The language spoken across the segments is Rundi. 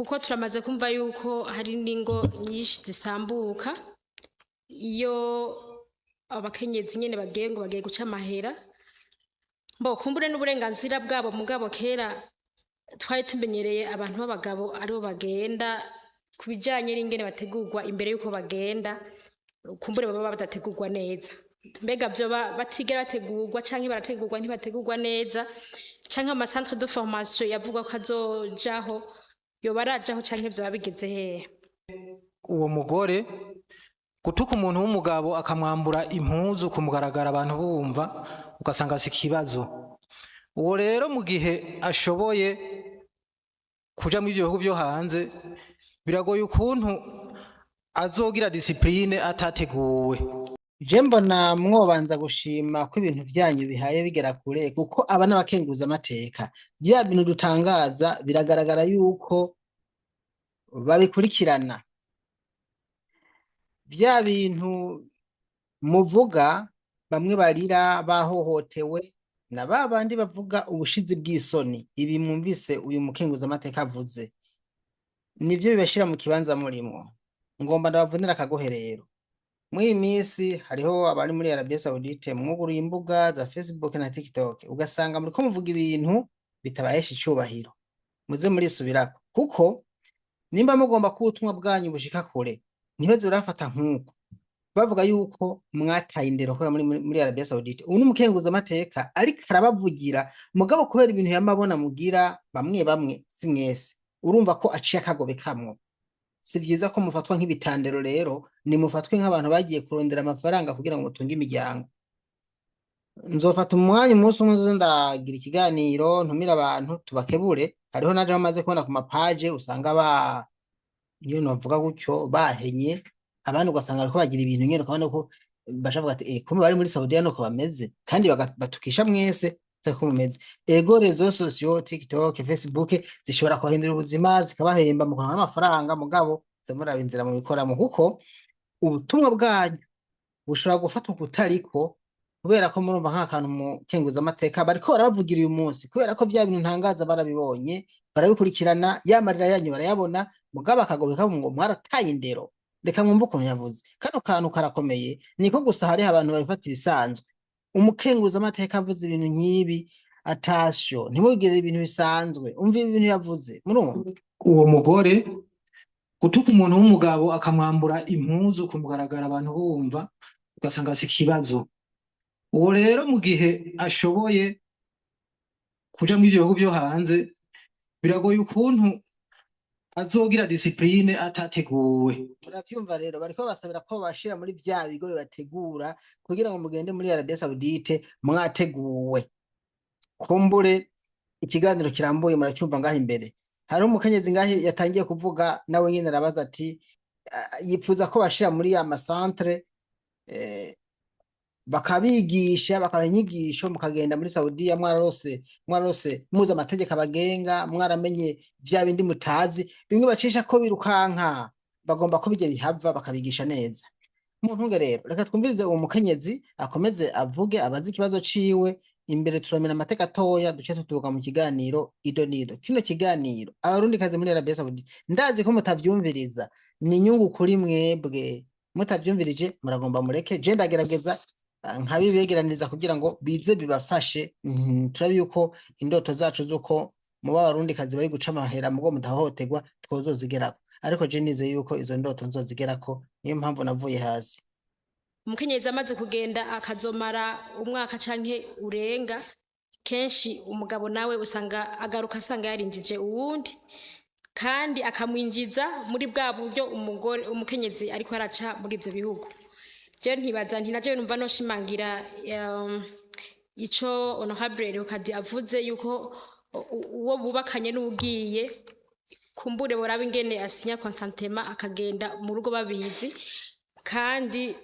Kuko turamaze kumva yuko hari n'ingo nyinshi zisambuka iyo abakenyezi nyene bagiye ngo bagiye guca amahera. Bo kumbure n'uburenganzira bwabo, mugabo kera twari tumenyereye abantu b'abagabo aribo bagenda. Ku bijanye n'ingene bategurwa imbere y'uko bagenda, kumbure baba badategurwa neza. Mbega vyo batigera bategurwa, canke barategurwa, ntibategurwa neza, canke ama centre de formation yavuga ko azojaho yoba arajaho, canke vyoba bigeze hehe? Uwo mugore gutuka umuntu w'umugabo akamwambura impuzu ku mugaragaro, abantu bumva, ugasanga si ikibazo. Uwo rero mu gihe ashoboye kuja muri ivyo bihugu vyo hanze, biragoye ukuntu azogira discipline atateguwe. Je mbona mwobanza gushima ko ibintu vyanyu bihaye bigera kure, kuko aba n'abakenguza amateka. Bya bintu dutangaza biragaragara yuko babikurikirana. Bya bintu muvuga, bamwe barira bahohotewe na ba bandi bavuga ubushizi bw'isoni. Ibi mwumvise uyu mukenguza amateka avuze, nivyo bibashira mu kibanza murimwo. Ngomba ndabavunira akagohe rero. Muri iyi minsi hariho abari muri Arabie Saoudite, mwuguruye imbuga za Facebook na TikTok, ugasanga muriko muvuga ibintu bitabahesha icubahiro. Muze murisubirako, kuko nimba mugomba ko ubutumwa bwanyu bushika kure, ntibaze barafata nk'uko bavuga yuko mwataye indero kubera muri Arabie Saoudite. Ubu n'umukenguza amateka ariko arabavugira, mugabo kubera ibintu yamabona mugira bamwe bamwe, si mwese, urumva ko aciye akagobe kamwo. Si vyiza ko mufatwa nk'ibitandero. Rero nimufatwe nk'abantu bagiye kurondera amafaranga kugira ngo mutunge imiryango. Nzofata umwanya umunsi umwe nzoze ndagira ikiganiro, ntumire abantu, tubakebure. Hariho naje bamaze kubona ku mapaje, usanga ba niyo novuga gutyo bahenye abandi, ugasanga bariko bagira ibintu nyene, ukabona ko bacavuga ati: "Eh, kumbe bari muri Saudiya nuko bameze." Kandi batukisha mwese atari ko mumeze. Ego, réseaux sociaux, TikTok, Facebook zishobora kubahindura ubuzima, zikabahemba mu kuronka n'amafaranga, mugabo ze muraba inzira mubikoramo, kuko ubutumwa bwanyu bushobora gufatwa kutariko, kubera ko murumva nk'akantu mukenguza amateka bariko barabavugira uyu munsi, kubera ko vya bintu ntangaza barabibonye, barabikurikirana, ya marira yanyu barayabona, mugabo akagobeka ngo mwarataye indero. Reka mwumve ukuntu yavuze. Kano kantu karakomeye, niko gusa hariho abantu babifata ibisanzwe. Umukenguza amateka avuze ibintu nk'ibi, atasyo ntimubigire ibintu bisanzwe. Umva ibintu yavuze, murumva? Uwo mugore gutuka umuntu w'umugabo akamwambura impuzu ku mugaragaro, abantu bumva, ugasanga si ikibazo. Uwo rero mu gihe ashoboye kuja muri ivyo bihugu vyo hanze, biragoye ukuntu azogira discipline atateguwe. Muravyumva rero, bariko basabira ko bashira muri vya bigo bibategura kugira ngo mugende muri Arabie Saoudite mwateguwe. Kumbure ikiganiro kirambuye muracyumva ngaho imbere. Hariho umukenyezi ngaho yatangiye kuvuga, nawe nyene arabaza ati yipfuza ko bashira muri ya ma centre bakabigisha, bakabaha inyigisho, mukagenda muri Saudiya mwararose muzi amategeko abagenga, mwaramenye vya bindi mutazi, bimwe bacisha ko birukanka, bagomba ko bijya bihava bakabigisha neza. Muntunge rero, reka twumvirize uwo mukenyezi akomeze avuge, abaze ikibazo ciwe. Imbere turamena amateka atoya, duce tutuga mu kiganiro ido nido. Kino kiganiro, Abarundikazi muri Arabie Saoudite, ndazi ko mutavyumviriza, ni inyungu kuri mwebwe. Mutavyumvirije muragomba mureke, je ndagerageza nkabibegeraniriza kugira ngo bize bibafashe. Turabe yuko indoto zacu zuko muba Abarundikazi bari guca amahera mugo mudahohoterwa twozozigerako, ariko je nizeye yuko izo ndoto nzozigerako, niyo mpamvu navuye hasi. Umukenyezi amaze kugenda akazomara umwaka canke urenga, kenshi umugabo nawe usanga agaruka asanga yarinjije uwundi, kandi akamwinjiza muri bwa buryo umugore umukenyezi ariko araca muri ivyo bihugu. Je ntibaza nti naje numva noshimangira ico honorable Leokadi avuze, yuko uwo bubakanye n'ugiye, kumbure boraba ingene asinya consentement, akagenda mu rugo babizi. Kandi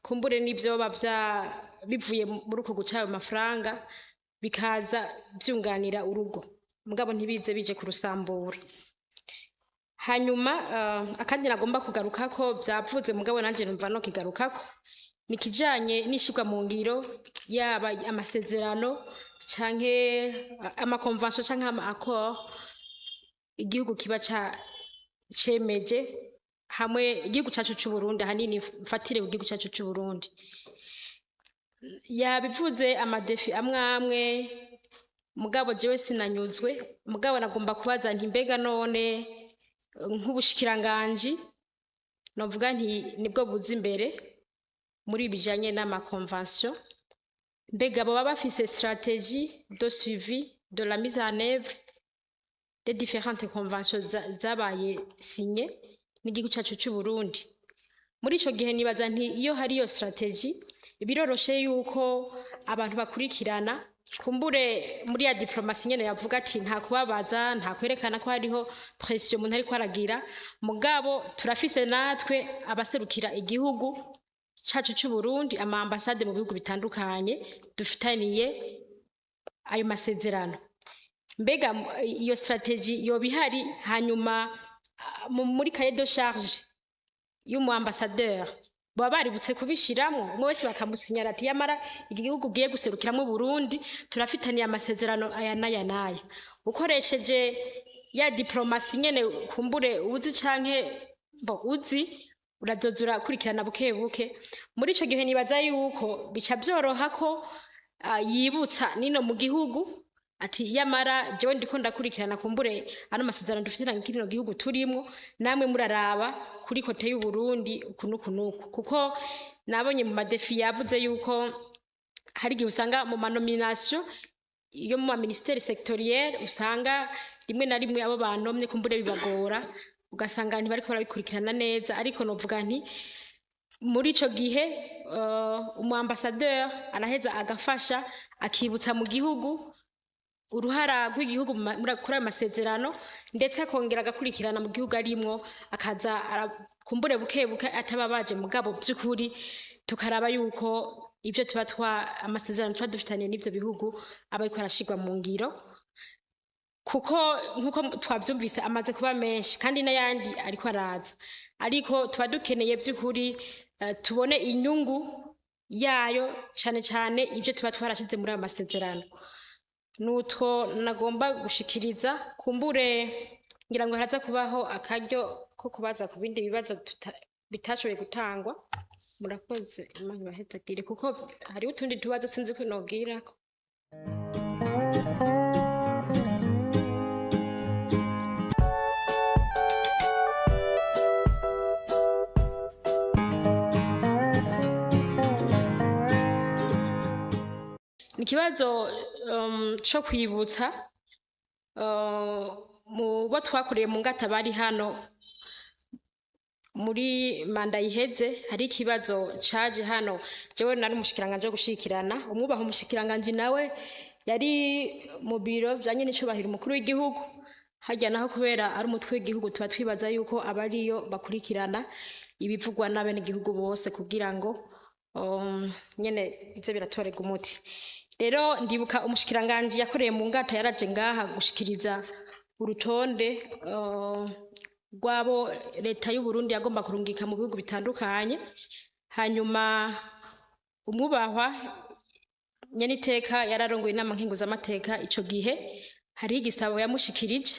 kumbure n'ivyo bavya bivuye muri uko guca ayo mafaranga bikaza vyunganira urugo, mugabo ntibize bije kurusambura. Hanyuma akandi nagomba kugarukako, vyavuze mugabo nanje numva no kigarukako, ni kijanye n'ishirwa mu ngiro, yaba amasezerano canke ama convention canke ama accord. igihugu kiba ca cemeje hamwe igihugu cacu c'u Burundi, ahanini mfatire ku gihugu cacu c'u Burundi. Yabivuze ama défis amwe amwe, mugabo jewe sinanyuzwe. Mugabo nagomba kubaza nti: mbega none nk'ubushikiranganji, novuga nti nibwo buza imbere muri bijanye n'ama convention, mbega boba bafise stratégie de suivi de la mise en œuvre des différentes conventions zabaye signées n'igihugu cacu c'u Burundi? Muri ico gihe nibaza nti iyo hari iyo stratégie, biroroshe yuko abantu bakurikirana. Kumbure muri ya diplomatie nyene yavuga ati nta kubabaza, nta kwerekana ko hariho pression umuntu ariko aragira, mugabo turafise natwe abaserukira igihugu cacu c'u Burundi, ama ambassade mu bihugu bitandukanye dufitaniye ayo masezerano. Mbega iyo stratégie yoba ihari? Hanyuma muri cahier de charge y'umu ambassadeur baba baributse kubishiramwo, umwe wese bakamusinyara ati: yamara igihugu ugiye guserukiramwo Burundi turafitaniye amasezerano aya n'aya n'aya. Ukoresheje ya diplomatie nyene, kumbure uzi canke bo uzi, urazoza urakurikirana buke buke. Muri ico gihe nibaza yuko bica vyoroha ko yibutsa nino mu gihugu ati: yamara jewe ndiko ndakurikirana kumbure ano masezerano dufitanye kino gihugu turimwo, namwe muraraba kuri côté y'u Burundi uku nuku nuku. Kuko nabonye mu ma défis yavuze yuko hari igihe usanga mu ma nomination yo mu ma ministère sectoriel, usanga rimwe na rimwe abo banomye kumbure bibagora, ugasanga ntibariko barabikurikirana neza. Ariko novuga nti muri ico gihe umu ambassadeur araheza agafasha, akibutsa mu gihugu uruhara rw'igihugu kuri ayo masezerano, ndetse akongera agakurikirana mu gihugu arimwo, akaza kumbure buke buke atababaje, mugabo by'ukuri tukaraba yuko ibyo tuba twa amasezerano tuba dufitaniye n'ivyo bihugu aba ariko arashirwa mu ngiro, kuko nkuko twavyumvise amaze kuba menshi kandi n'ayandi ariko araza. Ariko tuba dukeneye by'ukuri tubone inyungu yayo, cane cane ibyo tuba twarashize muri ayo masezerano. Nutwo nagomba gushikiriza. Kumbure ngira ngo haraza kubaho akaryo ko kubaza ku bindi bibazo bitashoboye gutangwa. Murakoze, Imana ibahezagire, kuko hariho utundi tubazo sinzi ko nogirako. Ni ikibazo co kwibutsa mu bo twakoreye mu ngata bari hano muri manda iheze. Hari ikibazo caje hano, jewe nari umushikiranganji wo gushikirana umwubaha umushikiranganji, nawe yari mu biro vya nyenicubahiro umukuru w'igihugu. Harya naho kubera ari umutwe w'igihugu, tuba twibaza yuko aba ariyo bakurikirana ibivugwa n'abenegihugu bose kugira ngo nyene bize biratorerwa umuti. Rero ndibuka umushikiranganji yakoreye mu ngata yaraje ngaha gushikiriza urutonde rw'abo leta y'u Burundi yagomba kurungika mu bihugu bitandukanye. Hanyuma umwubahwa nyeniteka yararongoye inama nkenguzamateka ico gihe, hariho igisabo yamushikirije,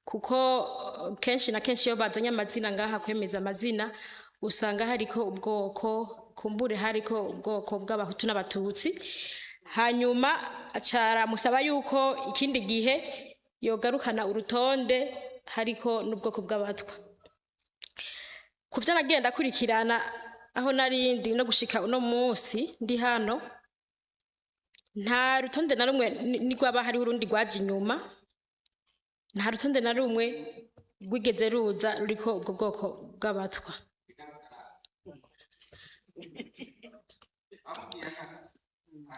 kuko kenshi na kenshi iyo bazanye amazina ngaha kwemeza amazina, usanga hariko ubwoko, kumbure hariko ubwoko bw'abahutu n'abatutsi. Hanyuma aca aramusaba yuko ikindi gihe yogarukana urutonde hariko n'ubwoko bw'abatwa. Ku vyo nagenda akurikirana aho narindi no gushika uno munsi ndi hano, nta rutonde na rumwe nirwaba hariho urundi rwaje inyuma, nta rutonde na rumwe rwigeze ruza ruriko ubwo bwoko bw'abatwa.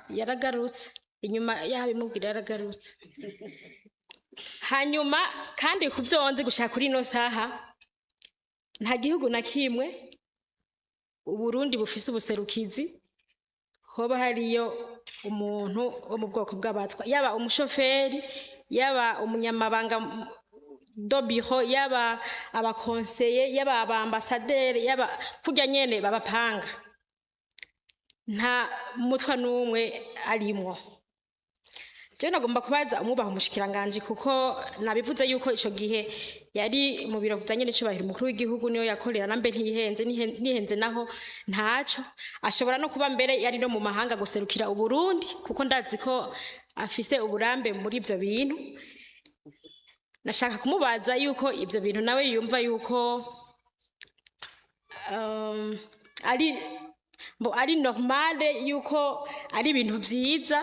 Yaragarutse inyuma y'aho bimubwira, yaragarutse. Hanyuma kandi ku byo nzi gushaka kuri ino saha, nta gihugu na kimwe Uburundi bufise ubuserukizi hoba hariyo umuntu wo mu bwoko bw'abatwa, yaba umushoferi, yaba umunyamabanga de bureau, yaba aba conseillers, yaba abambasaderi, yaba kurya nyene babapanga, nta mutwa n'umwe arimwo. Jewe nagomba kubaza umwubaha umushikiranganji, kuko nabivuze yuko ico gihe yari mu biro vya nyen'icubahiro umukuru w'igihugu, niyo yakorera, nambe ntihenze ntihenze naho ntaco, ashobora no kuba mbere yari no mu mahanga guserukira Uburundi, kuko ndazi ko afise uburambe muri ivyo bintu. Nashaka kumubaza yuko ivyo bintu nawe yumva yuko ari mbo ari normale, yuko ari ibintu vyiza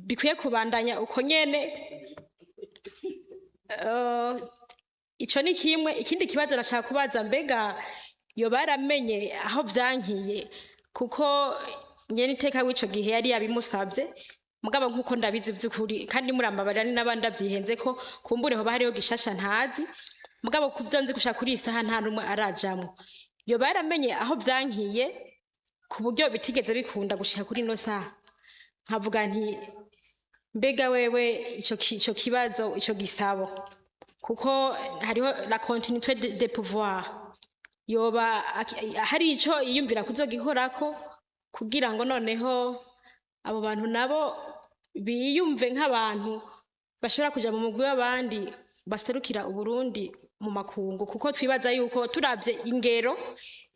bikwiye kubandanya uko nyene. Ico ni kimwe. Ikindi kibazo nashaka kubaza, mbega yoba yaramenye aho vyankiye? Kuko nyene iteka w'ico gihe yari yabimusavye, mugabo nkuko ndabizi vy'ukuri, kandi murambabarira ni n'abandi avyihenze ko kumbure hoba hariho gishasha ntazi, mugabo kuvyo nzi gushika kuri iyi saha nta n'umwe arajamwo. Yoba yaramenye aho vyankiye ku buryo bitigeze bikunda gushika kuri ino saha? Nkavuga nti mbega wewe ico kibazo, ico gisabo, kuko hariho la continuité de pouvoir, yoba hari ico yiyumvira kuzogikorako kugira ngo noneho abo bantu nabo biyumve nk'abantu bashobora kuja mu mugwi w'abandi baserukira Uburundi mu makungu? Kuko twibaza yuko turavye ingero,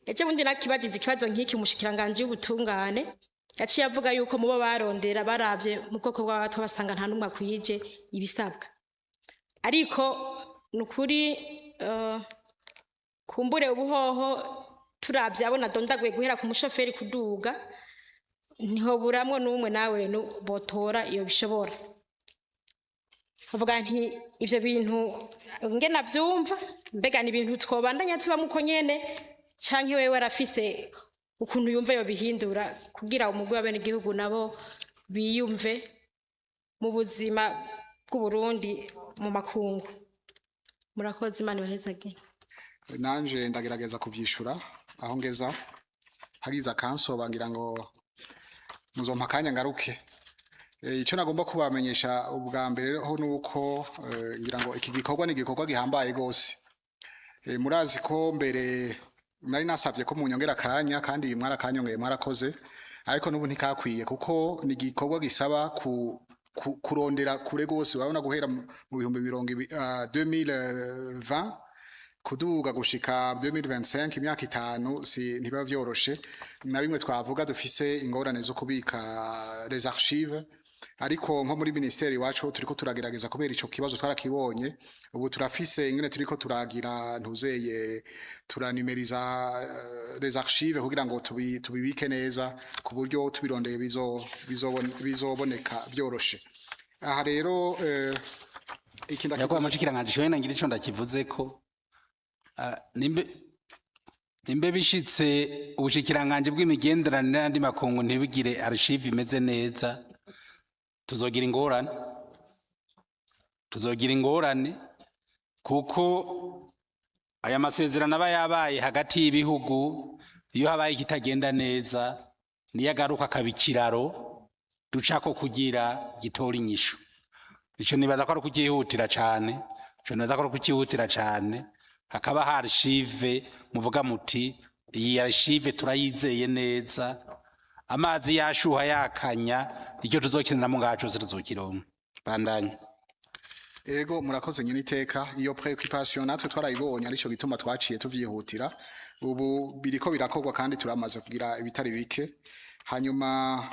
ejo bundi nakibajije ikibazo nk'iki umushikiranganji w'ubutungane, yaciye avuga yuko mubo barondera baravye mu bwoko bw'abatwa basanga nta n'umwe akwije ibisabwa. Ariko nukuri kumbure ubuhoho turavye abo nadondaguye guhera ku mushoferi kuduga, ntihoburamwo n'umwe nawe botora iyo bishobora. Avuga nti ivyo bintu nge navyumva, mbega ni ibintu twobandanya tubamwo uko nyene, canke wewe arafise ukuntu yumva yobihindura kugira umugwi w'abenegihugu nabo biyumve mu buzima bw'Uburundi mu makungu? Murakoze, Imana ibahezagire. Nanje ndagerageza kuvyishura aho ngeza. Hagize akansoba, ngira ngo muzompa akanya ngaruke. Icyo nagomba kubamenyesha ubwa mbere ho nuko ngira ngo iki gikorwa ni igikorwa gihambaye gose. Murazi ko mbere nari nasavye ko munyongera akanya, kandi mwarakanyongeye, mwarakoze, ariko n'ubu ntikakwiye, kuko ni igikorwa gisaba kurondera kure gose. Urabona, guhera mu 2020, 2020 kuduga gushika 2025, imyaka 5, si ntibiba vyoroshe na bimwe. Twavuga dufise ingorane zo kubika les archives, ariko nko muri ministeri iwacu turiko turagerageza, kubera ico kibazo twarakibonye. Ubu turafise ingene turiko turagira ntuzeye turanumeriza les archives kugira ngo tubibike neza, ku buryo tubirondeye bizoboneka vyoroshe. Aha rero iki Nyakubahwa ndakivuze. Mushikiranganji, shoye nangira ico ndakivuze ko nimbe bishitse ubushikiranganji bw'imigenderanire n'andi makungu ntibigire archive imeze neza, tuzogira ingorane, tuzogira ingorane, kuko aya masezerano aba yabaye hagati y'ibihugu, iyo habaye ikitagenda neza niyo agaruka akaba ikiraro ducako kugira gitora inyishu. Ico nibaza ko ari ukukihutira cane, ico nibaza ko ari ukukihutira cane, hakaba ha archive muvuga muti iyi archive turayizeye neza, amazi yashuha yakanya, icyo tuzokiniramo ngaho cose tuzokironka. Bandanya. Ego, murakoze nyine iteka. Iyo préoccupation natwe twarayibonye, arico gituma twaciye tuvyihutira. Ubu biriko birakorwa kandi turamaze kugira ibitari bike. Hanyuma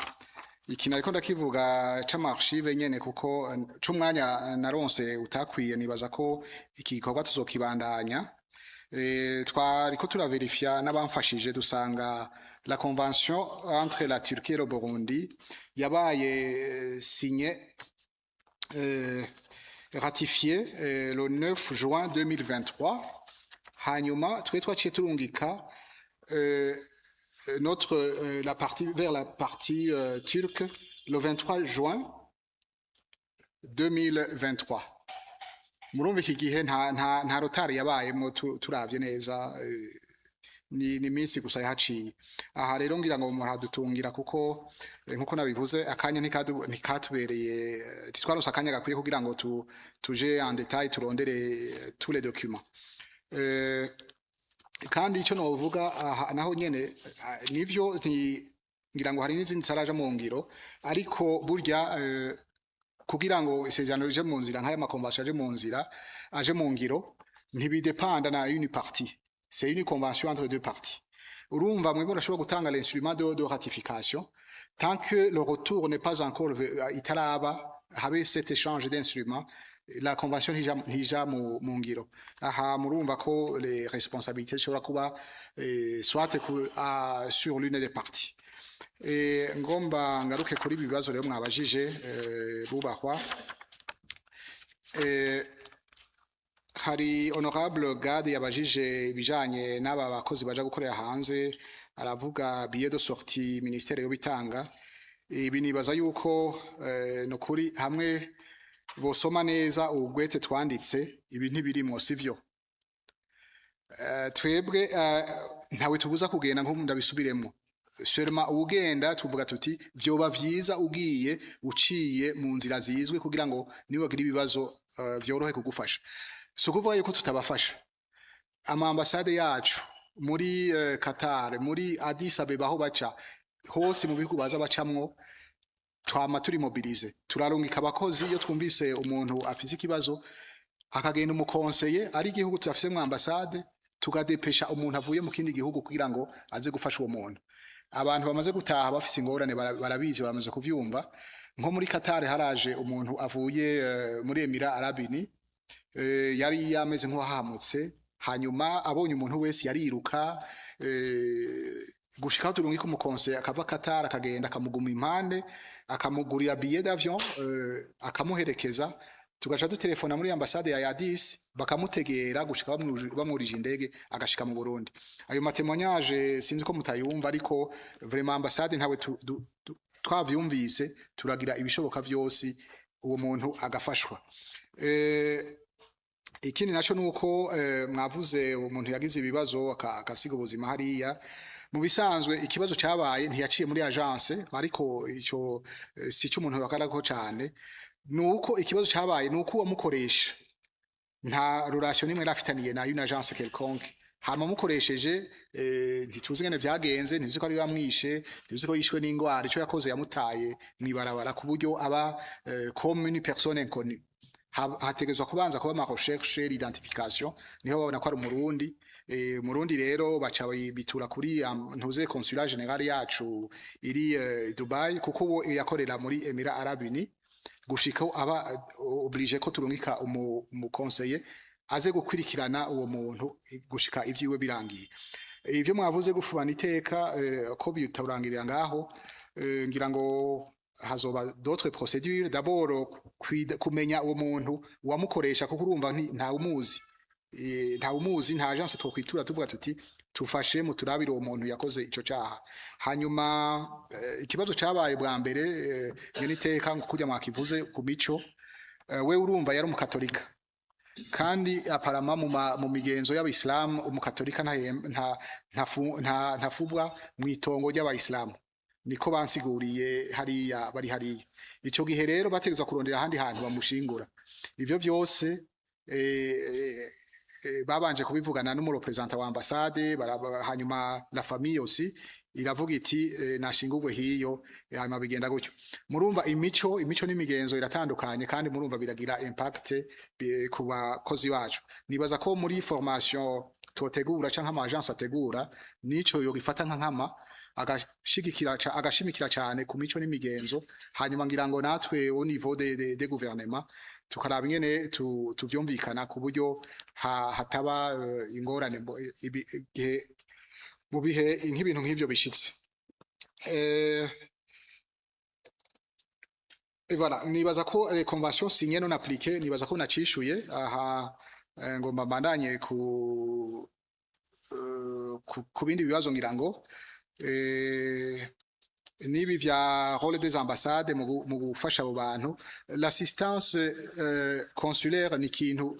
iki nariko ndakivuga c'ama archive nyene, kuko c'umwanya naronse utakwiye, nibaza ko iki gikorwa tuzokibandanya. Twariko turaverifya n'abamfashije, dusanga la convention entre la Turquie et le Burundi yabaye signée, ratifié le 9 juin 2023. Hanyuma twe twaciye turungika notre la partie vers la partie turque le 23 juin 2023. Murumva iki gihe nta retard yabayemwo. Turavye neza, ni minsi gusa yahaciye. Aha rero ngira ngo muradutungira, kuko nkuko nabivuze, akanya ntikatubereye, titwaronse akanya gakwiye kugira ngo tuje en détail, turondere tous les documents. Kandi icyo novuga aha naho nyene, nivyo ngira ngo hari n'izindi zitaraja mu ngiro, ariko burya Kugira ngo isezerano rije mu nzira, nk'aya ma convention aje mu nzira, aje mu ngiro, ntibidepanda na une partie, c'est une convention entre deux parties. Urumva, mwebwe murashobora gutanga l'instrument de ratification, tant que le retour n'est pas encore itaraba habe cet échange d'instruments, la convention ntija mu ngiro. Aha murumva ko les responsabilités zishobora kuba soit sur l'une des parties. Ngomba ngaruke kuri ibi bibazo rero mwabajije, bubahwa. Hari honorable Gade yabajije ibijanye n'aba bakozi baja gukorera hanze, aravuga billet de sortie ministère yo bitanga. Ibi nibaza yuko nukuri hamwe bosoma neza ubugwete twanditse, ibi ntibirimwo, sivyo? Twebwe ntawe tubuza kugenda, nko ndabisubiremwo. Seulement ugenda, tuvuga tuti vyoba vyiza ugiye uciye mu nzira zizwi, kugira ngo niwagira ibibazo vyorohe kugufasha. Si ukuvuga yuko tutabafasha. Ama ambassade yacu muri Qatar, muri Addis Abeba, aho baca hose mu bihugu baza bacamwo, twama turi mobilisés, turarungika abakozi. Iyo twumvise umuntu afise ikibazo, akagenda umu conseiller ari igihugu turafise mu ambassade, tugadepesha umuntu avuye mu kindi gihugu kugira ngo aze gufasha uwo muntu. Abantu bamaze gutaha bafise ingorane barabizi, bamaze kuvyumva. Nko muri Qatar haraje umuntu avuye muri Emirats Arabes Unis, yari yameze nk'uwahamutse, hanyuma abonye umuntu wese yariruka, gushika aho turungika umu conseiller akava Qatar, akagenda akamuguma impande, akamugurira billet d'avion, akamuherekeza. Tugaca dutelefona muri ambassade ya Addis, bakamutegera gushika bamwurije indege, agashika mu Burundi. Ayo ma témoignage sinzi ko mutayumva, ariko vraiment ambassade ntawe twavyumvise, turagira ibishoboka vyose uwo muntu agafashwa. Ikindi naco nuko mwavuze umuntu yagize ibibazo akasiga ubuzima hariya. Mu bisanzwe ikibazo cyabaye ntiyaciye muri agence, ariko ico si cyo umuntu yakarako cyane. Nuko ikibazo cyabaye nuko uwamukoresha nta relation nimwe yarafitaniye na une agence quelconque. Hama mukoresheje, ntituzi ngene vyagenze, ntituzi ko ari bamwishe, ntituzi ko yishwe n'ingwara. Ico yakoze, yamutaye mwibarabara ku buryo aba comme une personne inconnue. Hategezwa kubanza kuba ama recherche, l'identification, niho babona ko ari Umurundi. Umurundi rero baca bitura kuri ntuze consulat général yacu iri Dubai, kuko uwo yakorera muri Emirats Arabes Unis, gushika aba obligé ko turungika umu conseiller aze gukurikirana uwo muntu gushika ivyiwe birangiye. Ivyo mwavuze gufubana iteka, ko biturangirira ngaho, ngira ngo hazoba d'autres procédures. D'abord kumenya uwo muntu wamukoresha, kuko urumva nta umuzi, nta umuzi, nta agence twokwitura tuvuga tuti tufashe muturabire uwo muntu yakoze ico caha. Hanyuma ikibazo cabaye bwa mbere, nyene iteka kujya mwakivuze ku mico, we urumva yari Umukatolika, kandi aparama mu migenzo y'Abayisilamu Umukatolika ntafubwa mu itongo ry'Abayisilamu. Niko bansiguriye hariya bari hariya. Ico gihe rero bategezwa kurondera ahandi hantu bamushingura. Ivyo vyose babanje kubivugana n'umu représentant wa ambassade, hanyuma la famille aussi iravuga iti nashingurwe hiyo, hanyuma bigenda gutyo. Murumva imico n'imigenzo iratandukanye, kandi murumva biragira impact ku bakozi bacu. Nibaza ko muri formation totegura canke ama agence ategura, nico yo gifata nka nkama, agashigikira agashimikira cyane ku mico n'imigenzo. Hanyuma ngira ngo natwe au niveau de gouvernement tukaraba ingene tuvyumvikana ku buryo hataba ingorane igihe mu bihe nk'ibintu nk'ivyo bishitse. Et voilà, nibaza ko les conventions signées non appliquées, nibaza ko nacishuye aha. Ngomba mbandanye ku bindi bibazo. Ngira ngo nibi vya rôle des ambassades mu gufasha abo bantu, l'assistance consulaire ni ikintu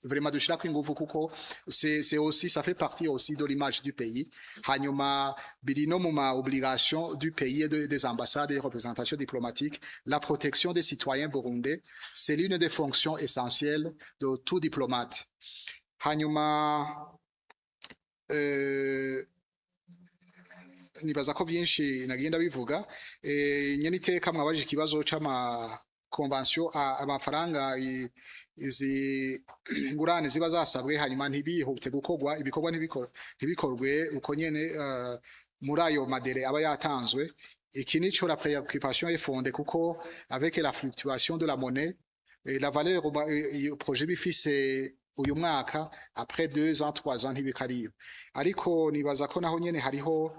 vraiment dushirako ingufu, kuko c'est aussi, ça fait partie aussi de l'image du pays. Hanyuma biri no mu ma obligation du pays et des ambassades et représentations diplomatiques. La protection des citoyens burundais, c'est l'une des fonctions essentielles de tout diplomate. Hanyuma nibaza ko vyinshi nagiye ndabivuga. Nyene iteka mwabajije ikibazo c'ama convention, amafaranga, izi ngurane ziba zasabwe, hanyuma ntibihute gukorwa ibikorwa, ntibikorwe uko nyene muri ayo ma délais aba yatanzwe. Iki nico, la préoccupation est fondée, kuko avec la fluctuation de la monnaie et la valeur iyo projet bifise uyu mwaka, après 2 ans, 3 ans ntibikariyo. Ariko nibaza ko naho nyene hariho,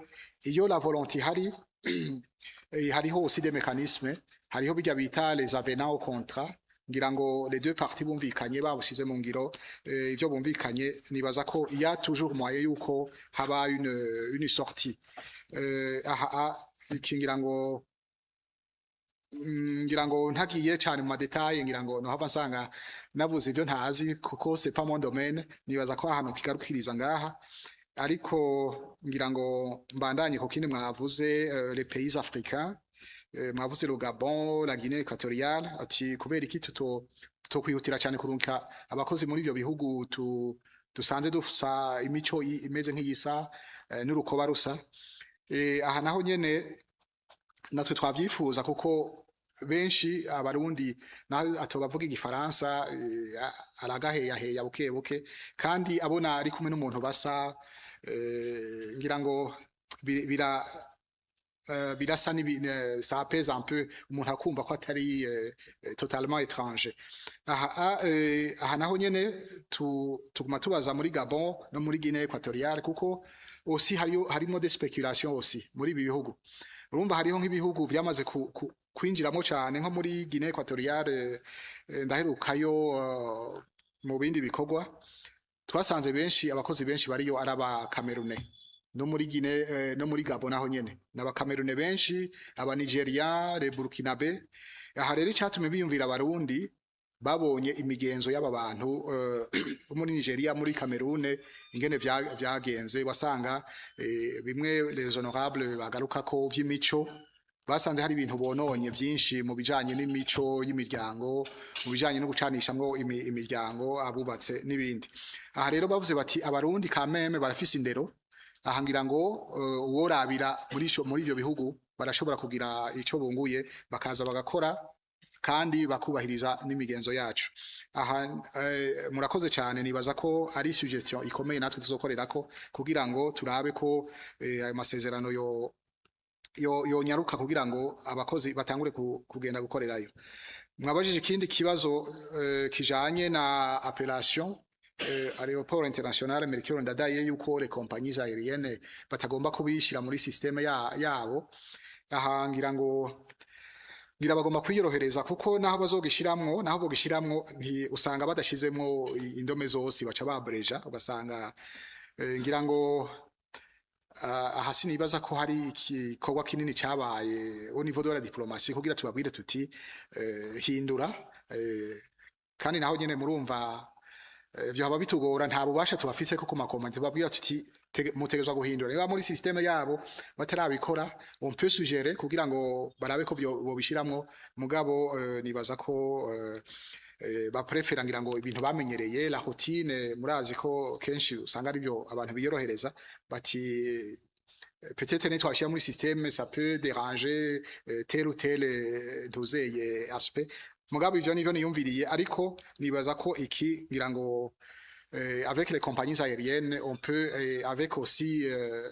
iyo la volonté ihari, hariho aussi des mécanismes, hariho bijya bita les avenants au contrat. Ngira ngo les deux parties bumvikanye, babushize mu ngiro ivyo bumvikanye, nibaza ko il y a toujours moyen yuko haba une sortie. Aha iki ngira ngo ntagiye cyane mu ma détails, ngira ngo nohava nsanga navuze ibyo ntazi, kuko c'est pas mon domaine. Nibaza ko ahantu kigarukiriza ngaha, ariko ngira ngo mbandanye ku kindi mwavuze, les pays africains. Mwavuze le Gabon, la Guinée équatoriale, ati kubera iki tutokwihutira cyane kurunka abakozi muri ibyo bihugu dusanze dusa imico imeze nk'iyisa, n'urukoba rusa. Aha naho nyene natwe twavyifuza, kuko benshi Abarundi naho atobavuga igifaransa, aragaheyaheya buke buke, kandi abona ari kumwe n'umuntu basa, ngira ngo birasa ça apaise un peu, umuntu akumva ko atari totalement étranger. Aha aha naho nyene tuguma tubaza muri Gabon no muri Guinée équatoriale, kuko aussi hariyo harimo des spéculations aussi muri ibi bihugu. Urumva hariho nk'ibihugu vyamaze kwinjiramo cane, nko muri Guinée équatoriale. Ndaherukayo mu bindi bikorwa, twasanze benshi, abakozi benshi bariyo ari aba Camerounais. No muri Guinée, no muri Gabon naho nyene n'aba Camerounais benshi, aba Nigeria, les Burkinabé. Aha rero icatumye biyumvira Abarundi, babonye imigenzo y'aba bantu bo muri Nigeria, muri Cameroon, ingene vyagenze. Wasanga bimwe les honorables bagaruka ko vy'imico, basanze hari ibintu bononye vyinshi mu bijanye n'imico y'imiryango, mu bijanye no gucanishamwo imiryango, abubatse n'ibindi. Aha rero bavuze bati Abarundi kameme barafise indero. Aha ngira ngo uworabira muri ivyo bihugu barashobora kugira ico bunguye, bakaza bagakora kandi bakubahiriza n'imigenzo yacu. Aha murakoze cyane, nibaza ko ari suggestion ikomeye natwe tuzokorerako kugira ngo turabe ko ayo masezerano yo yonyaruka kugira ngo abakozi batangure kugenda gukorerayo. Mwabajije ikindi kibazo kijanye na appellation aéroport international Melchior Ndadaye, yuko les compagnies aériennes batagomba kubishira muri système yabo. Aha ngira ngo ngira bagomba kwiyorohereza, kuko naho bazogishiramwo, naho bogishiramwo, nti usanga badashizemwo indome zose, baca babreja, ugasanga ngira ngo aha sinibaza ko hari igikorwa kinini cabaye au niveau de la diplomatie kugira tubabwire tuti hindura. Kandi naho nyene murumva vyohaba bitugora, nta bubasha tubafise ko kumakoma tubabwira tuti mutegezwa guhindura. Niba muri système yabo batarabikora, on peut suggérer kugira ngo barabe ko bobishiramwo, mugabo nibaza ko baprefera ngira ngo ibintu bamenyereye, la routine. Murazi ko kenshi usanga aribyo abantu biyorohereza, bati peut-être nitwashyira muri système, ça peut déranger tel ou tel ntuzeye aspect. Mugabo ivyo nivyo niyumviriye, ariko nibaza ko iki ngira ngo avec les compagnies aériennes, on peut, avec aussi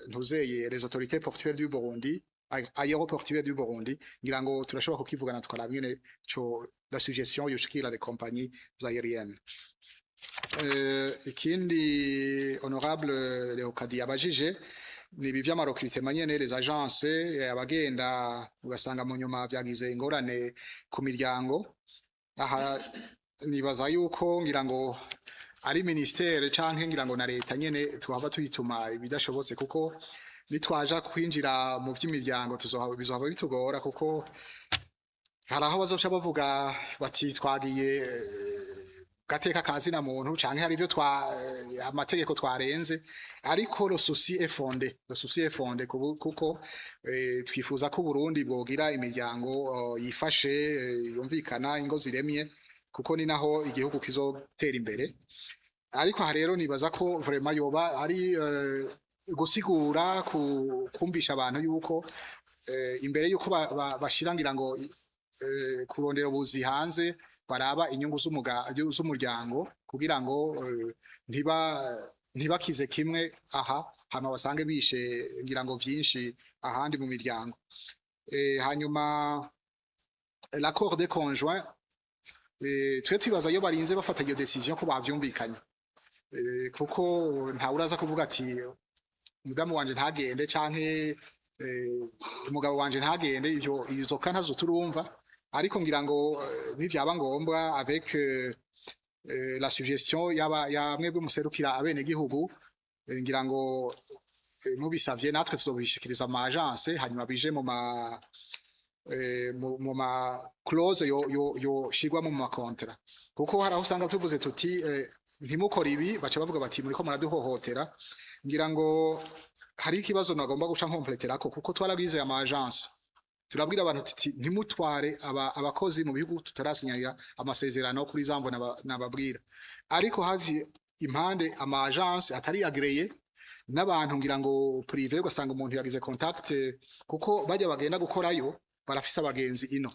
ntuzeye les autorités portuaires du Burundi, aéroportuaires du Burundi, ngira ngo turashobora kukivugana, tukaraba ingene co la suggestion yoshikira les compagnies aériennes. Ikindi honorable Leokadi yabajije ni ibi vy'ama recrutement nyene, les agences, abagenda ugasanga mu nyuma vyagize ingorane ku miryango. Aha nibaza yuko ngira ngo ari ministère canke ngira ngo na leta nyene tuhava tuyituma ibidashobotse, kuko nitwaja kwinjira mu vy'imiryango bizohava bitugora, kuko hari aho bazoca bavuga bati twagiye gateka kazina muntu, canke hari ivyo twa amategeko twarenze. Ariko le souci est fondé, le souci est fondé, kuko twifuza ko Burundi bwogira imiryango yifashe, yumvikana, ingo ziremye, kuko ni naho igihugu kizotera imbere. Ariko aha rero nibaza ko vraiment yoba ari gusigura, kumvisha abantu yuko imbere yuko bashira ngira ngo kurondera ubuzi hanze, baraba inyungu z'umuryango kugira ngo ntibakize kimwe aha, hama basange bishe ngira ngo vyinshi ahandi mu miryango. Hanyuma l'accord des conjoints, twe twibaza iyo barinze bafata iyo décision ko bavyumvikanye, kuko ntawe uraza kuvuga ati umudamu wanje ntagende canke umugabo wanje ntagende. Ivyo izo ka ntazo turumva, ariko ngira ngo nivyaba ngombwa, avec la suggestion yaba ya mwebwe muserukira abenegihugu, ngira ngo mubisavye natwe tuzobishikiriza ama agence, hanyuma bije mu ma clause yo shigwa mu ma contrat, kuko hari aho usanga tuvuze tuti ntimukore ibi, baca bavuga bati muriko muraduhohotera. Ngira ngo hari ikibazo nagomba guca nkompleterako, kuko twarabwize ama agence, turabwira abantu tuti ntimutware abakozi mu bihugu tutarasinyira amasezerano kuri zamvo nababwira. Ariko haje impande ama agence atari agréé n'abantu ngira ngo privé, ugasanga umuntu yagize contact, kuko bajya bagenda gukorayo barafise abagenzi ino.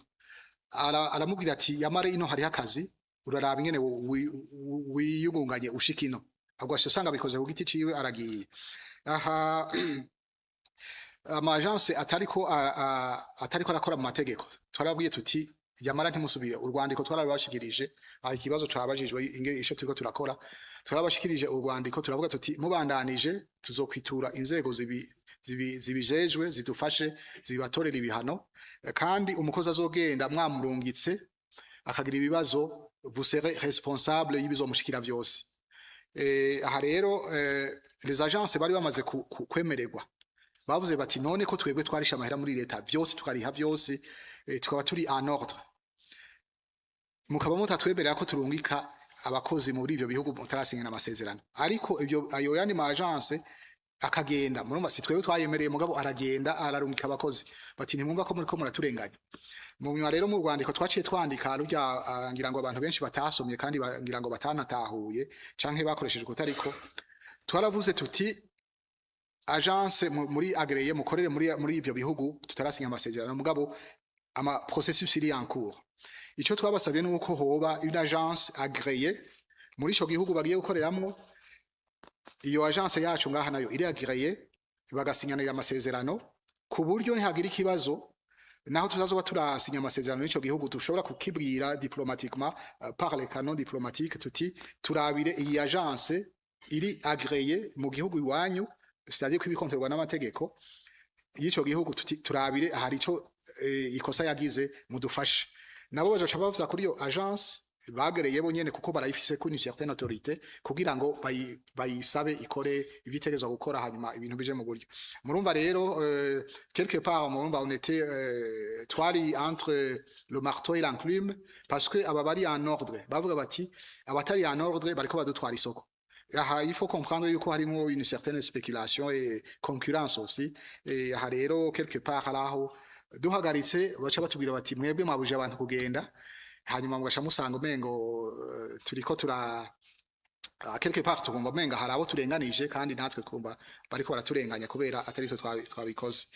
Aramubwira ati yamare ino hariho akazi, uraraba ingene wiyungunganye ushika ino. Ubwo usanga bikoze ku giti ciwe, aragiye. Aha ama agence atariko arakora mu mategeko, twarabwiye tuti yamara ntimusubire. Urwandiko twarabashikirije. Aha ikibazo cabajijwe inge ico turiko turakora, twarabashikirije urwandiko, turavuga tuti mubandanije tuzokwitura inzego zibijejwe zidufashe zibatorera ibihano. Kandi umukozi azogenda mwamurungitse akagira ibibazo, vous serez responsable y'ibizomushikira vyose. Aha rero les agences bari bamaze kwemererwa bavuze bati none ko twebwe twarisha amahera muri leta byose, tukariha byose, tukaba turi en ordre, mukaba mutatwemerera ko turungika abakozi muri ivyo bihugu mutarasinyana amasezerano, ariko ibyo ayo yandi ma agence akagenda, murumva si twebwe twayemereye, mugabo aragenda ararungika abakozi, bati ntimwumva ko muriko muraturenganya. Mu nyuma rero mu rwandiko twaciye twandika rujya, ngira ngo abantu benshi batasomye kandi ngira ngo batanatahuye canke bakoresheje kutariko, twaravuze tuti agence muri agréé mukorere muri ivyo bihugu tutarasinya amasezerano, mugabo ama processus iri en cours. Ico twabasabye nuko hoba une agence agréée muri ico gihugu bagiye gukoreramwo, iyo agence yacu ngaha nayo iri agréée, bagasinyanira amasezerano, ku buryo nihagira ikibazo, naho tutazoba turasinya amasezerano n'ico gihugu, dushobora kukibwira diplomatiquement, par les canaux diplomatiques, tuti turabire iyi agence iri agréée mu gihugu iwanyu, c'est-à-dire ko ibikontorwa n'amategeko y'ico gihugu, tuti turabire hari ico ikosa yagize, mudufashe. Nabo bazoca bavuza kuri iyo agence bagereye bo nyene, kuko barayifise kuri une certaine autorité, kugira ngo bayisabe ikore ivitegerezwa gukora, hanyuma ibintu bije mu buryo. Murumva rero quelque part murumva on était twari entre le marteau et l'enclume, parce que aba bari en ordre bavuga bati abatari en ordre bariko badutwara isoko. Aha il faut comprendre yuko harimo une certaine spéculation et concurrence aussi. Et aha rero quelque part hari aho duhagaritse baca batubwira bati mwebwe mwabuje abantu kugenda, hanyuma mugaca musanga umengo turiko tura quelque part tukumva umenga hari abo turenganije, kandi natwe twumva bariko baraturenganya kubera atari twe twabikoze.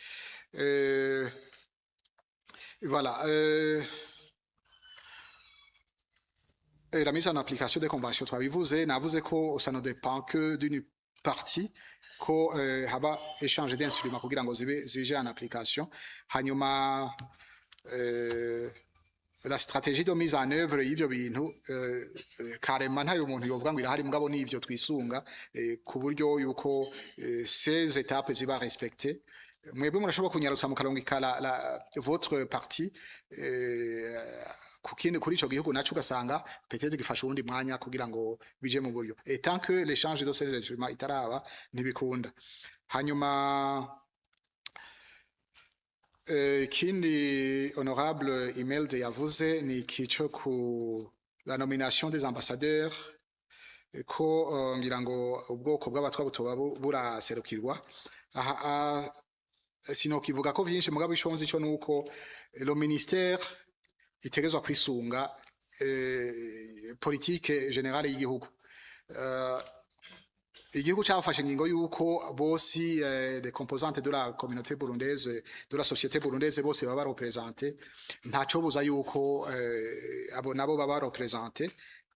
Voilà. Et la mise en application des conventions, twabivuze, navuze ko ça ne dépend que d'une partie, ko haba échange d'instruments kugira ngo zibe zije en application. Hanyuma la stratégie de mise en œuvre y'ivyo bintu, carrément ntayo umuntu yovuga ngo irahari, mugabo n'ivyo twisunga ku buryo yuko ces étapes ziba respectées. Mwebwe murashobora kunyarutsa mukarungika la votre partie ku kindi kuri ico gihugu, naco ugasanga peut-être gifasha uwundi mwanya kugira ngo bije mu buryo, et tant que l'échange de ces instruments itaraba ntibikunda. Hanyuma ikindi honorable Imelda yavuze ni iki co ku la nomination des ambassadeurs, ko ngira ngo ubwoko bw'abatwa butoba buraserukirwa. Aha sinokivuga ko vyinshi, mugabo ico nzi co nuko le ministère itegerezwa kwisunga politique générale y'igihugu. Igihugu cyafashe ingingo yuko bose les composantes de la communauté burundaise, de la société burundaise, bose baba représentés, ntaco buza yuko abo nabo baba représentés.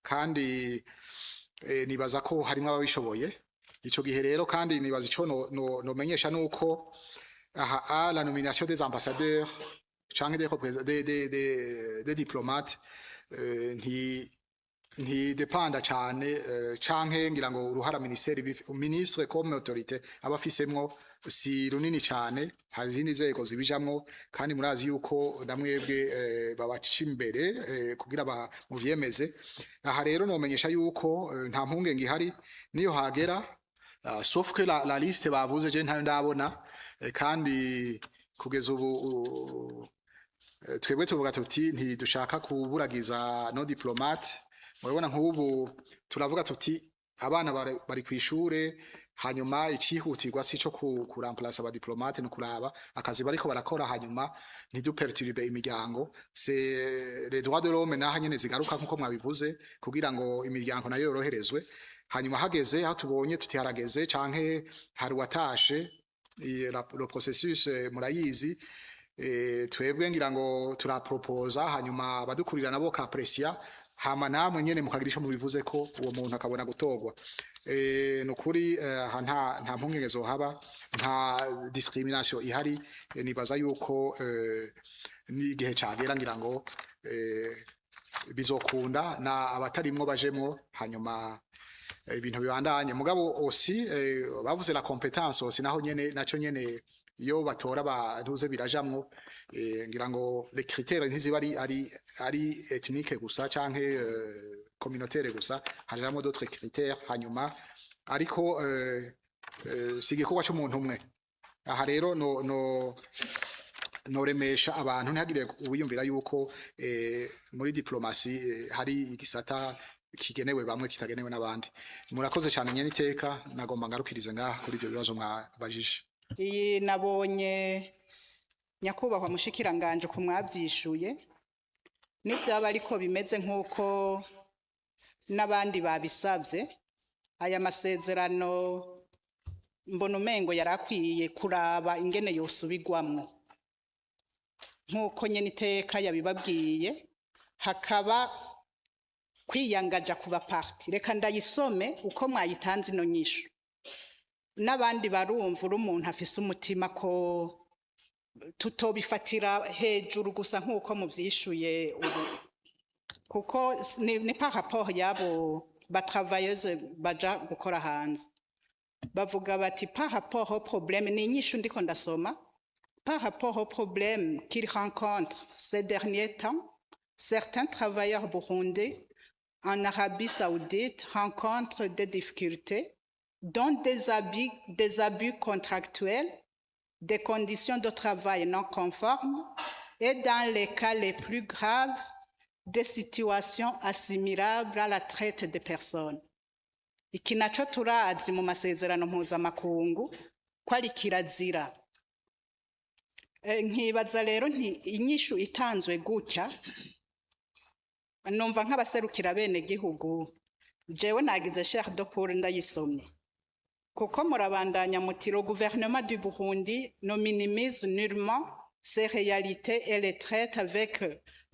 Kandi nibaza ko harimwo ababishoboye ico gihe rero. Kandi nibaza ico no menyesha nuko aha a la nomination des ambassadeurs canke des, représ- des, des, des, des diplomates ntidepanda cane canke ngira ngo uruhara ministeri ministre comme autorité aba afisemwo si runini cane. Hari izindi nzego zibijamwo, kandi murazi yuko namwebwe babaca imbere kugira muvyemeze. Aha rero nomenyesha yuko nta mpungenge ihari niyo hagera, sauf que la liste bavuze je ntayo ndabona. Kandi kugeza ubu twebwe tuvuga tuti ntidushaka kuburagiza nos diplomates. Murabona nk'ubu turavuga tuti abana bari kw'ishure, hanyuma icihutirwa si ico kuramplasa aba diplomates, no kuraba akazi bariko barakora, hanyuma ntiduperturbe imiryango. C'est les droits de l'homme naha nyene zigaruka nkuko mwabivuze, kugira ngo imiryango nayo yoroherezwe. Hanyuma hageze aho tubonye tuti harageze canke hari uwatashe, le processus murayizi. Twebwe ngira ngo turaproposa, hanyuma abadukurira nabo kapresia, hama namwe nyene mukagira ico mubivuze ko uwo muntu akabona gutorwa. Nukuri aha nta mpungenge zohaba, nta discrimination ihari. Nibaza yuko n'igihe cagera ngira ngo bizokunda na abatarimwo bajemwo, hanyuma ibintu bibandanye. Mugabo aussi bavuze la compétence aussi, naho nyene naco nyene iyo batora bantuze birajamwo. Ngira ngo les critères ntiziba ari ethnique gusa canke communautaire gusa, hajamwo d'autres critères. Hanyuma ariko si igikorwa c'umuntu umwe. Aha rero no noremesha abantu ntihagire uwiyumvira yuko muri diplomatie hari igisata kigenewe bamwe kitagenewe n'abandi. Murakoze cyane nyene iteka, nagomba ngarukirize ngaha kuri ibyo bibazo mwabajije. Iyi nabonye, nyakubahwa mushikiranganje, ku mwavyishuye nivyaba ariko bimeze nk'uko n'abandi babisavye, aya masezerano mbona umengo yari akwiye kuraba ingene yosubirwamwo nk'uko nyene iteka yabibabwiye, hakaba kwiyangaja ku baparti. Reka ndayisome uko mwayitanze ino nyishu, n'abandi barumva. Uri umuntu afise umutima ko tutobifatira hejuru gusa nk'uko muvyishuye ubu, kuko ni par rapport y'abo ba travailleuses baja gukora hanze. Bavuga bati par rapport au problème, ni inyishu ndiko ndasoma, par rapport au problème qu'ils rencontrent ces derniers temps, certains travailleurs burundais en Arabie Saoudite rencontrent des difficultés, dont des abus contractuels, des conditions de travail non conformes et, dans les cas les plus graves, des situations assimilables à la traite des personnes. Iki naco turazi mu masezerano mpuzamakungu ko ari kirazira. Nkibaza rero nti inyishu itanzwe gutya, numva nk'abaserukira bene gihugu, jewe nagize chair de poule ndayisomye, kuko murabandanya muti le gouvernement du Burundi ne minimise nullement ces réalités et les traite avec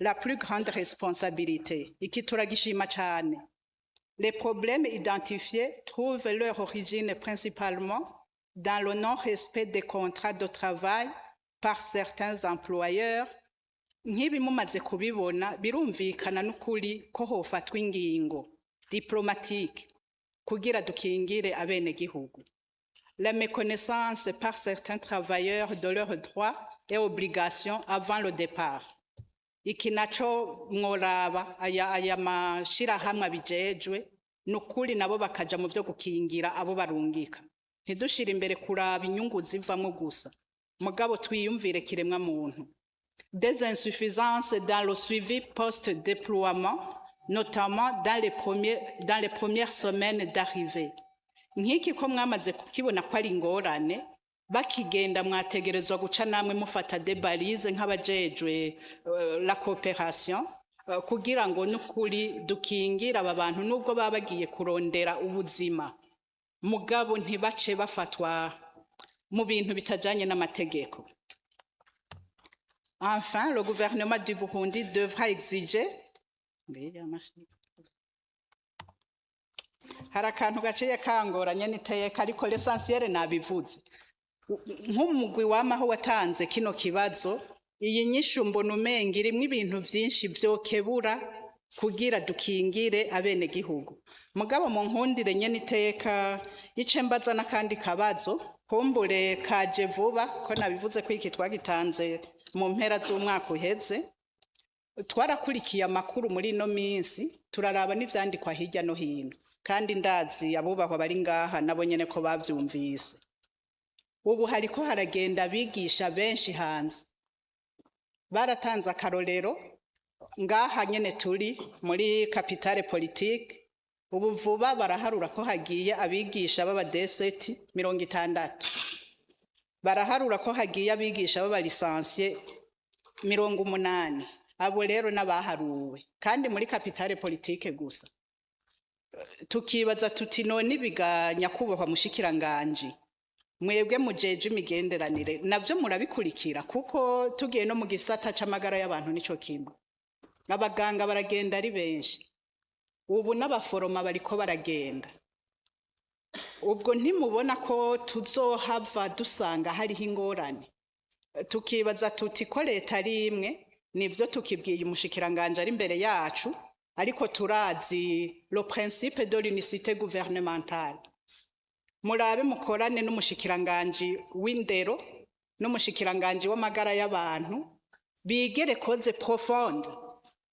la plus grande responsabilité. Iki turagishima cane. Les problèmes identifiés trouvent leur origine principalement dans le non-respect des contrats de travail par certains employeurs. Nk'ibi mumaze kubibona, birumvikana n'ukuri ko hofatwa ingingo diplomatique kugira dukingire abenegihugu. La méconnaissance par certains travailleurs de leurs droits et obligations avant le départ. Iki naco mworaba aya mashirahamwe abijejwe nukuri nabo bakaja mu vyo gukingira abo barungika. Ntidushire imbere kuraba inyungu zivamwo gusa, mugabo twiyumvire kiremwa muntu. Des insuffisances dans le suivi post-déploiement, notamment dans les premières semaines d'arrivée. Nk'iki ko mwamaze kukibona ko ari ingorane, bakigenda mwategerezwa guca namwe mufata des balises nk'abajejwe la coopération, kugira ngo n'ukuri dukingire aba bantu nubwo baba bagiye kurondera ubuzima. Mugabo ntibace bafatwa mu bintu bitajanye n'amategeko. Enfin, le gouvernement du Burundi devra exiger. Hari akantu gaciye kangoranye n'iteka, ariko l'essentiel nabivuze. Nk'umugwi wamaho watanze kino kibazo, iyi nyishu mbona umenga irimwo ibintu vyinshi vyokebura kugira dukingire abenegihugu. Mugabo mu nkundire nyene iteka ice mbaza n'akandi kabazo, kumbure kaje vuba, ko nabivuze ko iki twagitanze mu mpera z'umwaka uheze. Twarakurikiye amakuru muri ino minsi, turaraba n'ivyandikwa hirya no hino, kandi ndazi abubahwa bari ngaha nabo nyene ko bavyumvise. Ubu hariko haragenda abigisha benshi hanze. Baratanze akarorero ngaha nyene turi muri capitale politique. Ubu vuba baraharura ko hagiye abigisha b'aba D7 60, baraharura ko hagiye abigisha b'aba licenciés 80. Abo rero n'abaharuwe kandi muri capitale politique gusa. Tukibaza tuti: none ibiga, nyakubahwa mushikiranganji, mwebwe mujeje imigenderanire, navyo murabikurikira? Kuko tugiye no mu gisata c'amagara y'abantu, nico kimwe, abaganga baragenda ari benshi ubu, n'abaforoma bariko baragenda. Ubwo ntimubona ko tuzohava dusanga hariho ingorane? Tukibaza tuti ko leta ari imwe, nivyo tukibwiye umushikiranganje ari imbere yacu, ariko turazi le principe de l'unicité gouvernementale. Murabe mukorane n'umushikiranganji w'indero n'umushikiranganji w'amagara y'abantu, bigere causes profondes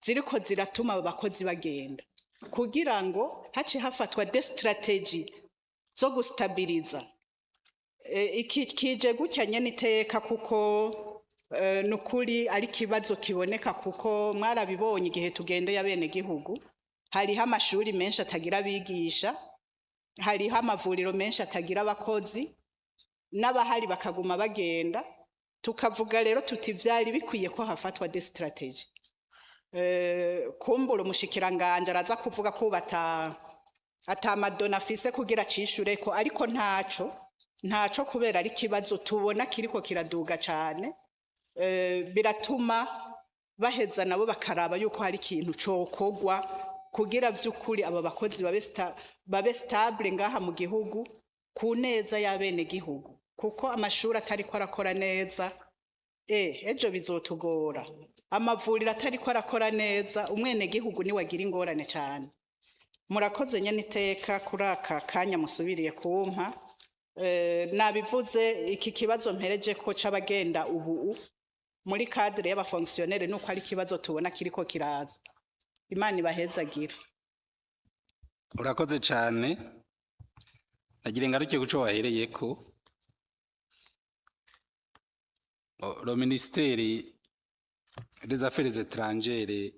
ziriko ziratuma abo bakozi bagenda, kugira ngo hace hafatwa des stratégies zo gustabiliza. Iki kije gutya nyene iteka, kuko nukuri ari ikibazo kiboneka, kuko mwarabibonye igihe tugendeye abenegihugu: hariho amashuri menshi atagira abigisha, hariho amavuriro menshi atagira abakozi, n'abahari bakaguma bagenda. Tukavuga rero tuti vyari bikwiye ko hafatwa des stratégies. Kumbura umushikiranganje araza kuvuga ko bata atamadona afise kugira acishureko, ariko ntaco kubera ari ikibazo tubona kiriko kiraduga cane. Biratuma baheza nabo bakaraba yuko hari ikintu cokogwa kugira vy'ukuri aba bakozi babe stable ngaha mu gihugu ku neza y'abenegihugu, kuko amashuri atariko arakora neza, ejo bizotugora. Amavuriro atariko arakora neza, umwenegihugu niwe agira ingorane cane. Murakoze nyene iteka kuri aka kanya musubiriye kumpa. Nabivuze iki kibazo mpereje ko c'abagenda ubu muri cadre y'abafonctionnaires, nuko ari ikibazo tubona kiriko kiraza. Imana ibahezagire. Urakoze cyane. Nagira ngaruke kuco wahereye ko le ministère des Affaires étrangères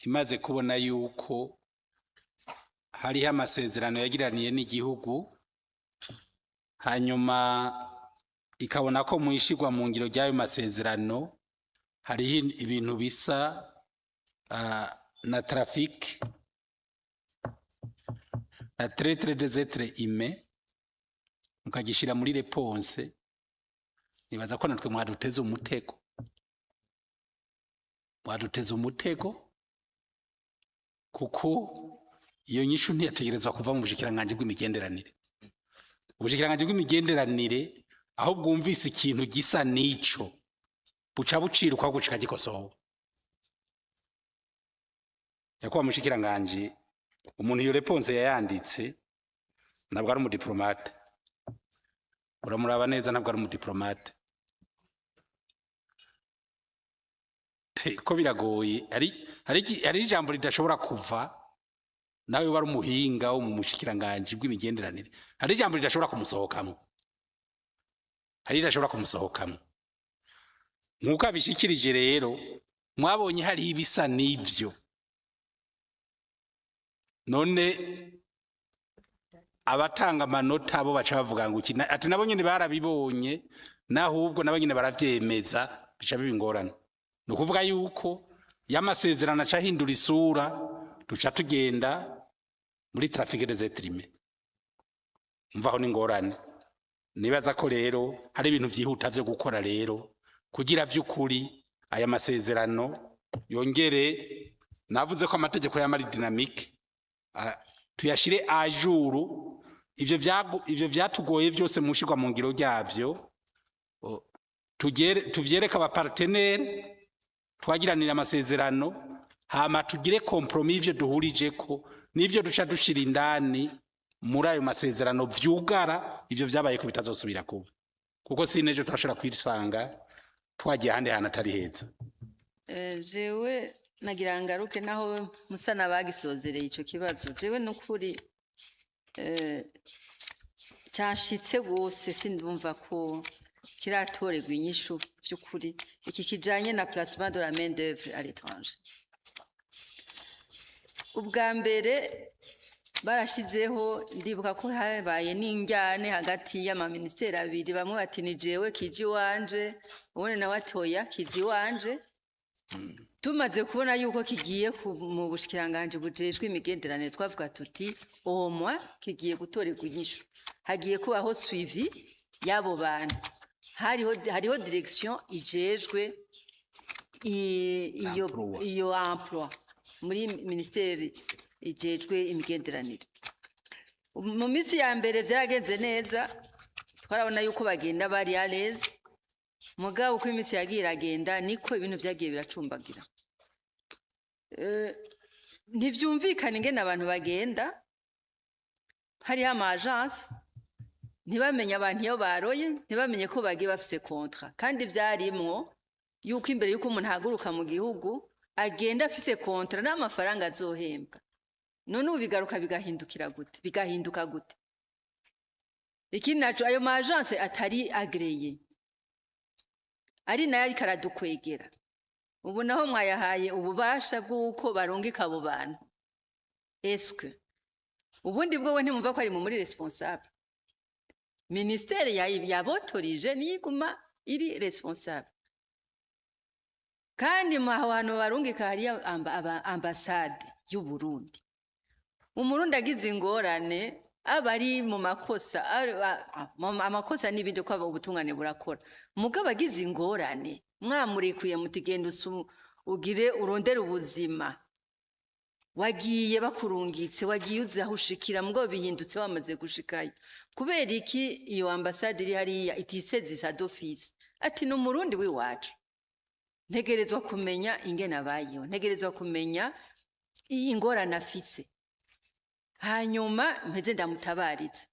imaze kubona yuko hariho amasezerano yagiraniye n'igihugu, hanyuma ikabona ko mu ishigwa mu ngiro ry'ayo masezerano hariho ibintu bisa na trafic na traite des êtres humains, mukagishira muri réponse, nibaza ko natwe mwaduteze umutego, mwaduteze umutego, kuko iyo nyishu ntiyategerezwa kuva mu bushikiranganji bw'imigenderanire. Ubushikiranganji bw'imigenderanire aho bwumvise ikintu gisa n'ico, buca buciruka gucika gikosowe. Nyakubahwa mushikiranganji, umuntu iyo réponse yayanditse ntabwo ari umudiplomate. Uramuraba neza, ntabwo ari umudiplomate, ko biragoye. Hari ijambo ridashobora kuva, nawe wari umuhinga wo mu mushikiranganji bw'imigenderanire, hari ijambo ridashobora kumusohokamo, hari ridashobora kumusohokamo nk'uko abishikirije. Rero mwabonye hari ibisa n'ivyo. None abatanga amanota bo baca bavuga ngo iki? Ati nabo nyene barabibonye, nahubwo nabo nyene baravyemeza, bica biba ingorane. Ni ukuvuga yuko y'amasezerano aca ahindura isura, duca tugenda muri trafic des êtres humains. Mvaho n'ingorane. Nibaza ko rero hari ibintu vyihuta vyo gukora rero kugira vy'ukuri aya masezerano yongere. Navuze ko amategeko y'amari dynamique, tuyashire à jour. Ivyo vyatugoye vyose mu shirwa mu ngiro ryavyo, tugere tuvyereke aba partenaires twagiranira amasezerano, hama tugire compromis ivyo duhurijeko n'ivyo duca dushira indani muri ayo masezerano vyugara ivyo vyabaye ko bitazosubira kuba, kuko sinejo turashobora kwisanga twagiye ahandi hantu atari heza. Jewe nagira ngaruke naho musa n'abagisozereye ico kibazo. Jewe nukuri canshitse gose, sindumva ko kiratorerwa inyishu vy'ukuri, iki kijanye na placement de la main d'œuvre à l'étranger. Ubwa mbere barashizeho, ndibuka ko habaye n'injyane hagati y'amaministeri abiri, bamwe bati ni jewe kije iwanje, ubundi nawe ati oya kiza iwanje. Tumaze kubona yuko kigiye mu bushikiranganji bujejwe imigenderanire, twavuga tuti omwa kigiye gutorerwa inyishu, hagiye kubaho suivi y'abo bantu, hariho direction ijejwe iyo Emploi. Iyo emploi muri ministeri ijejwe imigenderanire. Mu minsi ya mbere vyaragenze neza, twarabona yuko bagenda bari à l'aise, mugabo uko iminsi yagiye iragenda niko ibintu vyagiye biracumbagira. Ntivyumvikana ingene abantu bagenda hariho ama agence, ntibamenye abantu iyo baroye, ntibamenye ko bagiye bafise contrat, kandi vyarimwo yuko imbere yuko umuntu ahaguruka mu gihugu agenda afise contrat n'amafaranga azohembwa. None ubu bigaruka bigahindukira gute, bigahinduka gute? Ikindi naco, ayo ma agence atari agréé ari nayo ariko aradukwegera. Ubu naho mwayahaye ububasha bw'uko barungika abo bantu, eske ubundi bwo we ntimumva ko ari mu muri responsable? Ministère yabotorije niyo iguma iri responsable, kandi mu aho hantu barungika hariyo ambasade y'u Burundi. Umurundi agize ingorane aba ari mu makosa, amakosa n'ibindi, ko ubutungane burakora, mugabo agize ingorane mwamurekuye muti genda ugire urondere ubuzima, wagiye bakurungitse, wagiye uzi aho ushikira, mugabo bihindutse wamaze gushikayo. Kubera iki iyo ambasade iri hariya itisezisa d'office ati ni umurundi w'iwacu, ntegerezwa kumenya ingene abayeho, ntegerezwa kumenya iyi ngorane afise, hanyuma mpeze ndamutabaritse?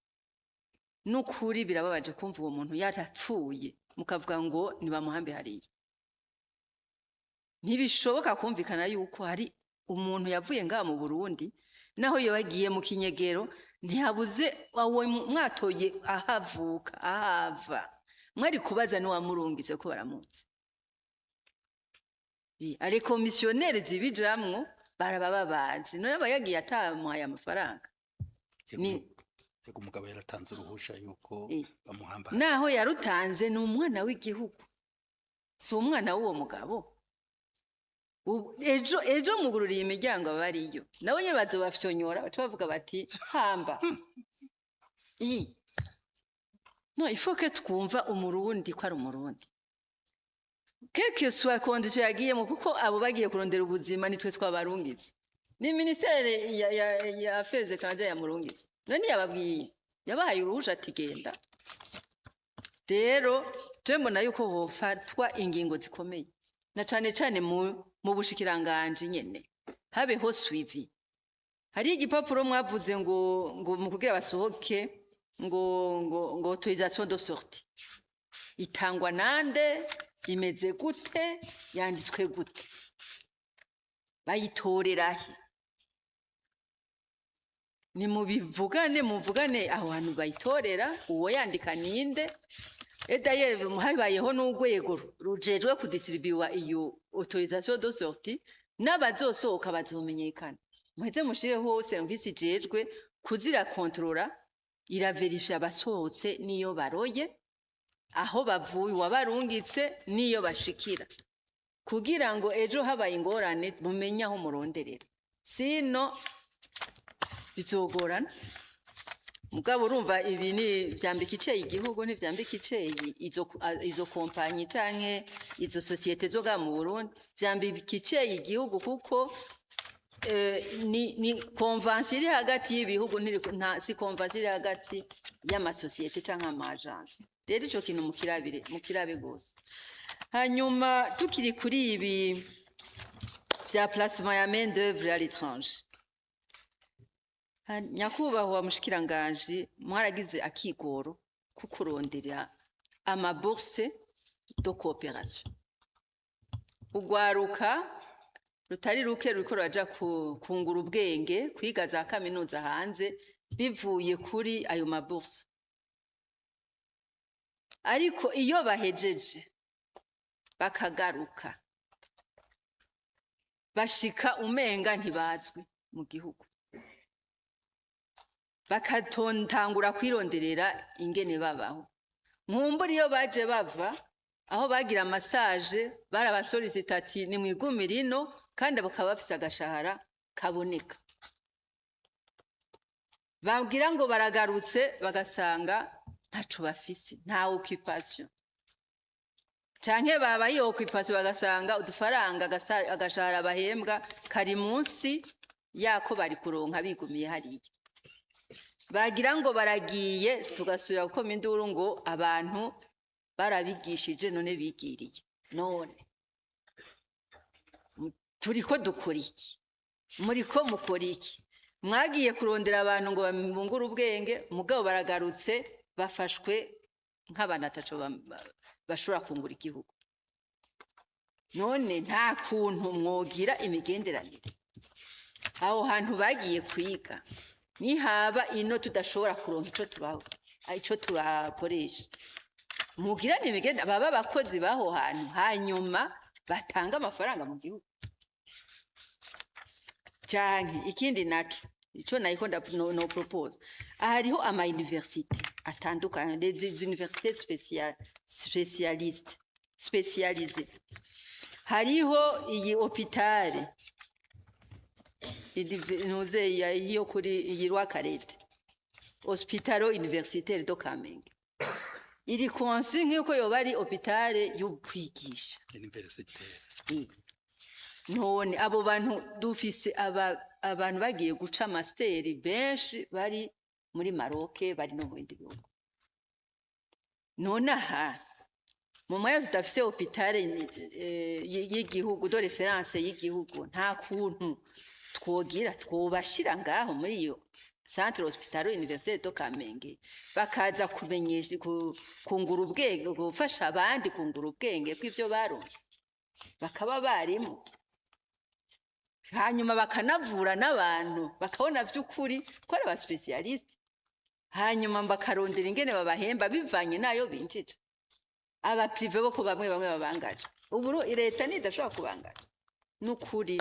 N'ukuri birababaje kumva uwo muntu yarapfuye mukavuga ngo nibamuhambe hariya. Ntibishoboka kumvikana yuko hari umuntu yavuye ngaha mu Burundi, naho iyo bagiye mu kinyegero ntihabuze uwo mwatoye ahavuka ahava, mwari kubaza n'uwamurungitse ko baramuzi. Ari commissionnaire zibijamwo baraba babazi, none aba yagiye atamuhaye amafaranga ni Yego, umugabo yaratanze uruhusha yuko bamuhamba. Naho yarutanze, ni umwana w'igihugu, si umwana w'uwo mugabo. Ejo mugururiye imiryango abariyo nabo nyene bazobafyonyora, baca bavuga bati hamba iyi. No il faut que twumva umurundi ko ari umurundi, quelque soit condition yagiyemo, kuko abo bagiye kurondera ubuzima nitwe twabarungitse, ni ministère ya affaires étrangères yamurungitse. None yababwiye, yabahaye uruhusha ati genda. Rero je mbona yuko hofatwa ingingo zikomeye, na cane cane mu bushikiranganji nyene habeho suivi. Hari igipapuro mwavuze ngo mu kugira basohoke, ngo autorisation de sortie itangwa nande, imeze gute, yanditswe gute, bayitorera he? Nimubivugane, muvugane aho hantu bayitorera, uwo yandika ninde? Et d'ailleurs habayeho n'urwego rujejwe kudisiribiwa iyo autorisation de sortie, n'abazosohoka bazomenyekana. Muheze mushireho service ijejwe kuzira kontrola, iraverifya abasohotse n'iyo baroye, aho bavuye, uwabarungitse n'iyo bashikira, kugira ngo ejo habaye ingorane mumenye aho muronderera, sino bizogorana. Mugabo urumva, ibi ni vyambika iceyi igihugu, ntivyambika iceyi izo kompanyi canke izo sociétés zo ngaha mu Burundi. Vyambika iceyi igihugu kuko ni convention iri hagati y'ibihugu, si convention iri hagati y'amasosiyete canke ama agence. Rero ico kintu mukirabire, mukirabe gose. Hanyuma tukiri kuri ibi vya placement ya main d'œuvre à l'étranger, nyakubahwa mushikiranganji, mwaragize akigoro ko kurondera ama bourse de coopération. Ugwaruka rutari ruke ruriko ruraja kungura ubwenge, kwiga za kaminuza hanze bivuye kuri ayo ma bourse. Ariko iyo bahejeje bakagaruka, bashika umenga ntibazwi mu gihugu, bakatongura kwironderera ingene babaho. Nkumbura iyo baje bava aho bagira ama stage, barabasolicita ati: "Nimwigumire ino", kandi bakaba bafise agashahara kaboneka. Babwira ngo baragarutse, bagasanga ntaco bafise, nta occupation, canke baba iyo occupation bagasanga udufaranga, agashahara bahembwa kari munsi yako bari kuronka bigumiye hariya. Bagira ngo baragiye, tugasubira gukoma induru ngo abantu barabigishije none bigiriye. None turiko dukora iki? Muriko mukora iki? Mwagiye kurondera abantu ngo bungure ubwenge, mugabo baragarutse bafashwe nk'abantu ataco bashobora kungura igihugu. None nta kuntu mwogira imigenderanire aho hantu bagiye kwiga? Nihaba ino tudashobora kuronka ico tubaho, ico tubakoresha, mugirane imigenda baba abakozi b'aho hantu, hanyuma batanga amafaranga mu gihugu. Canke ikindi naco, ico nayiko no propose, hariho ama université atandukanye, des universités spéciales, spécialistes, spécialisées. Hariho iyi hôpital ntuze yo kuri iyi Rwakarete, Hospitalo Universitaire de Kamenge, iri conçue nk'uko yoba ari hôpital yo kwigisha. Universitaire. None abo bantu dufise, abantu bagiye guca master benshi bari muri Maroc, bari no mu bindi bihugu. None aha mu mwanya tudafise hôpital y'igihugu de référence y'igihugu, nta kuntu twogira twobashira ngaho muri iyo centre hospitalo universitaire de Kamenge, bakaza kumenyesha, kungura ubwenge, gufasha abandi kungura ubwenge bw'ivyo baronse, bakaba barimu, hanyuma bakanavura n'abantu, bakabona vy'ukuri ko ari aba spécialistes, hanyuma bakarondera ingene babahemba bivanye n'ayo binjije? Aba privé bo ko bamwe bamwe babangaje ubu, leta ntidashobora kubangaja. N'ukuri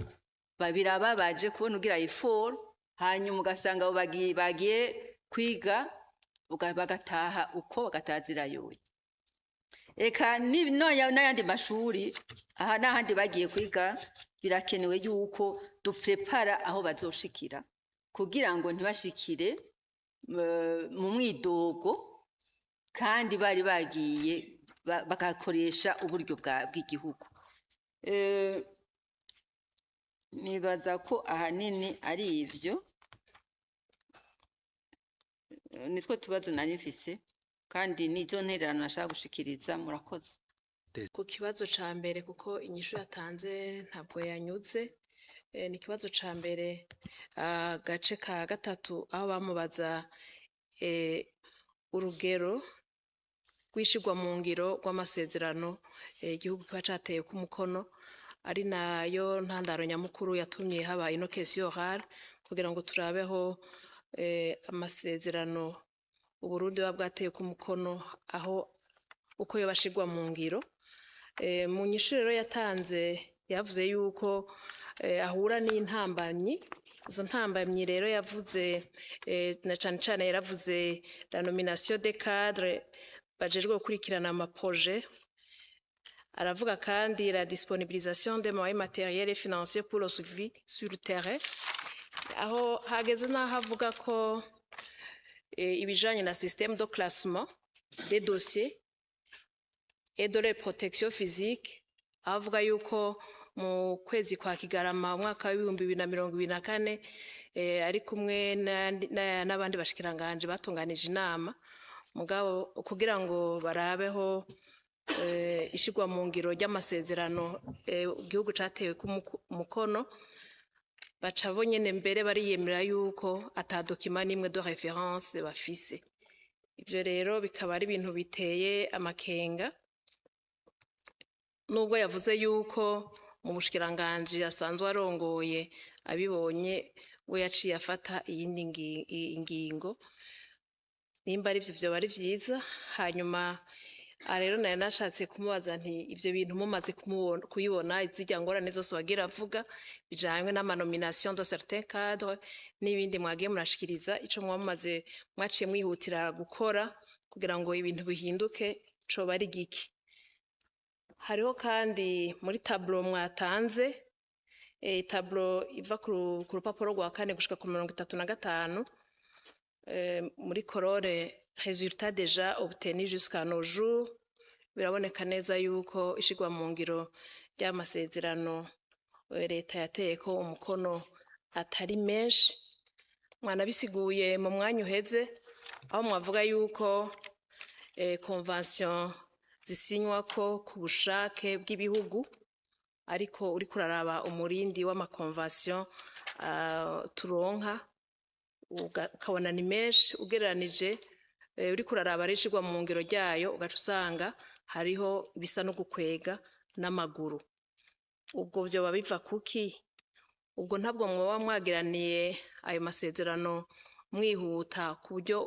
birababaje kubona ugira effort, hanyuma ugasanga abo bagiye kwiga bagataha uko bagataha zirayoye. Eka n'ayandi mashuri aha n'ahandi bagiye kwiga, birakenewe yuko duprepara aho bazoshikira kugira ngo ntibashikire mu mwidogo, kandi bari bagiye bagakoresha uburyo bw'igihugu. Nibaza ko ahanini ari ivyo. Nitwo tubazo nari mfise, kandi nizo ntererano nashaka gushikiriza. Murakoze. Ku kibazo ca mbere, kuko inyishu yatanze ntabwo yanyuze, ni ikibazo ca mbere, agace ka gatatu, aho bamubaza urugero rw'ishirwa mu ngiro rw'amasezerano igihugu kiba cateye ku mukono, ari nayo ntandaro nyamukuru yatumye haba ino question orale, kugira ngo turabeho amasezerano Uburundi buba bwateye ku mukono aho uko yoba ashirwa mu ngiro. Mu nyishu rero yatanze, yavuze yuko ahura n'intambamyi. Izo ntambamyi rero yavuze, na cane cane yaravuze la nomination des cadres bajejwe gukurikirana ama projets. Aravuga kandi la disponibilisation des moyens matériels et financiers pour le suivi sur le terrain, aho hageze n'aho avuga ko Ibijanye na système de classement des dossiers et de leur protection physique, aho avuga yuko mu kwezi kwa Kigarama umwaka w'2024 ari kumwe n'abandi bashikiranganje batunganije inama, mugabo kugira ngo barabeho ishirwa mu ngiro ry'amasezerano igihugu catewe umukono, baca bo nyene mbere bariyemera yuko ata document n'imwe de référence bafise. Ivyo rero bikaba ari ibintu biteye amakenga, nubwo yavuze yuko mu bushikiranganji asanzwe arongoye abibonye, we yaciye afata iyindi ingingo. Nimba ari ivyo, vyoba ari vyiza. Hanyuma aha rero nari nashatse kumubaza nti: ivyo bintu mumaze kuyibona, zirya ngorane zose wagira avuga bijanywe n'ama nomination de certains cadres n'ibindi mwagiye murashikiriza, ico mwamaze mwaciye mwihutira gukora kugira ngo ibintu bihinduke coba ari giki? Hariho kandi muri tableau mwatanze, tableau iva ku rupapuro rwa 4 gushika ku 35, muri colonne résultat déjà obtenu jusqu'à nos jours, biraboneka neza yuko ishirwa mu ngiro ry'amasezerano leta yateyeko umukono atari menshi. Mwanabisiguye mu mwanya uheze, aho mwavuga yuko convention zisinywa ko ku bushake bw'ibihugu, ariko uriko uraraba umurindi w'ama convention turonka, ukabona ni menshi ugereranije, uriko uraraba rishirwa mu ngiro ryayo, ugaca usanga hariho ibisa no gukwega n'amaguru. Ubwo vyoba biva kuki? Ubwo ntabwo mwoba mwagiraniye ayo masezerano mwihuta, ku buryo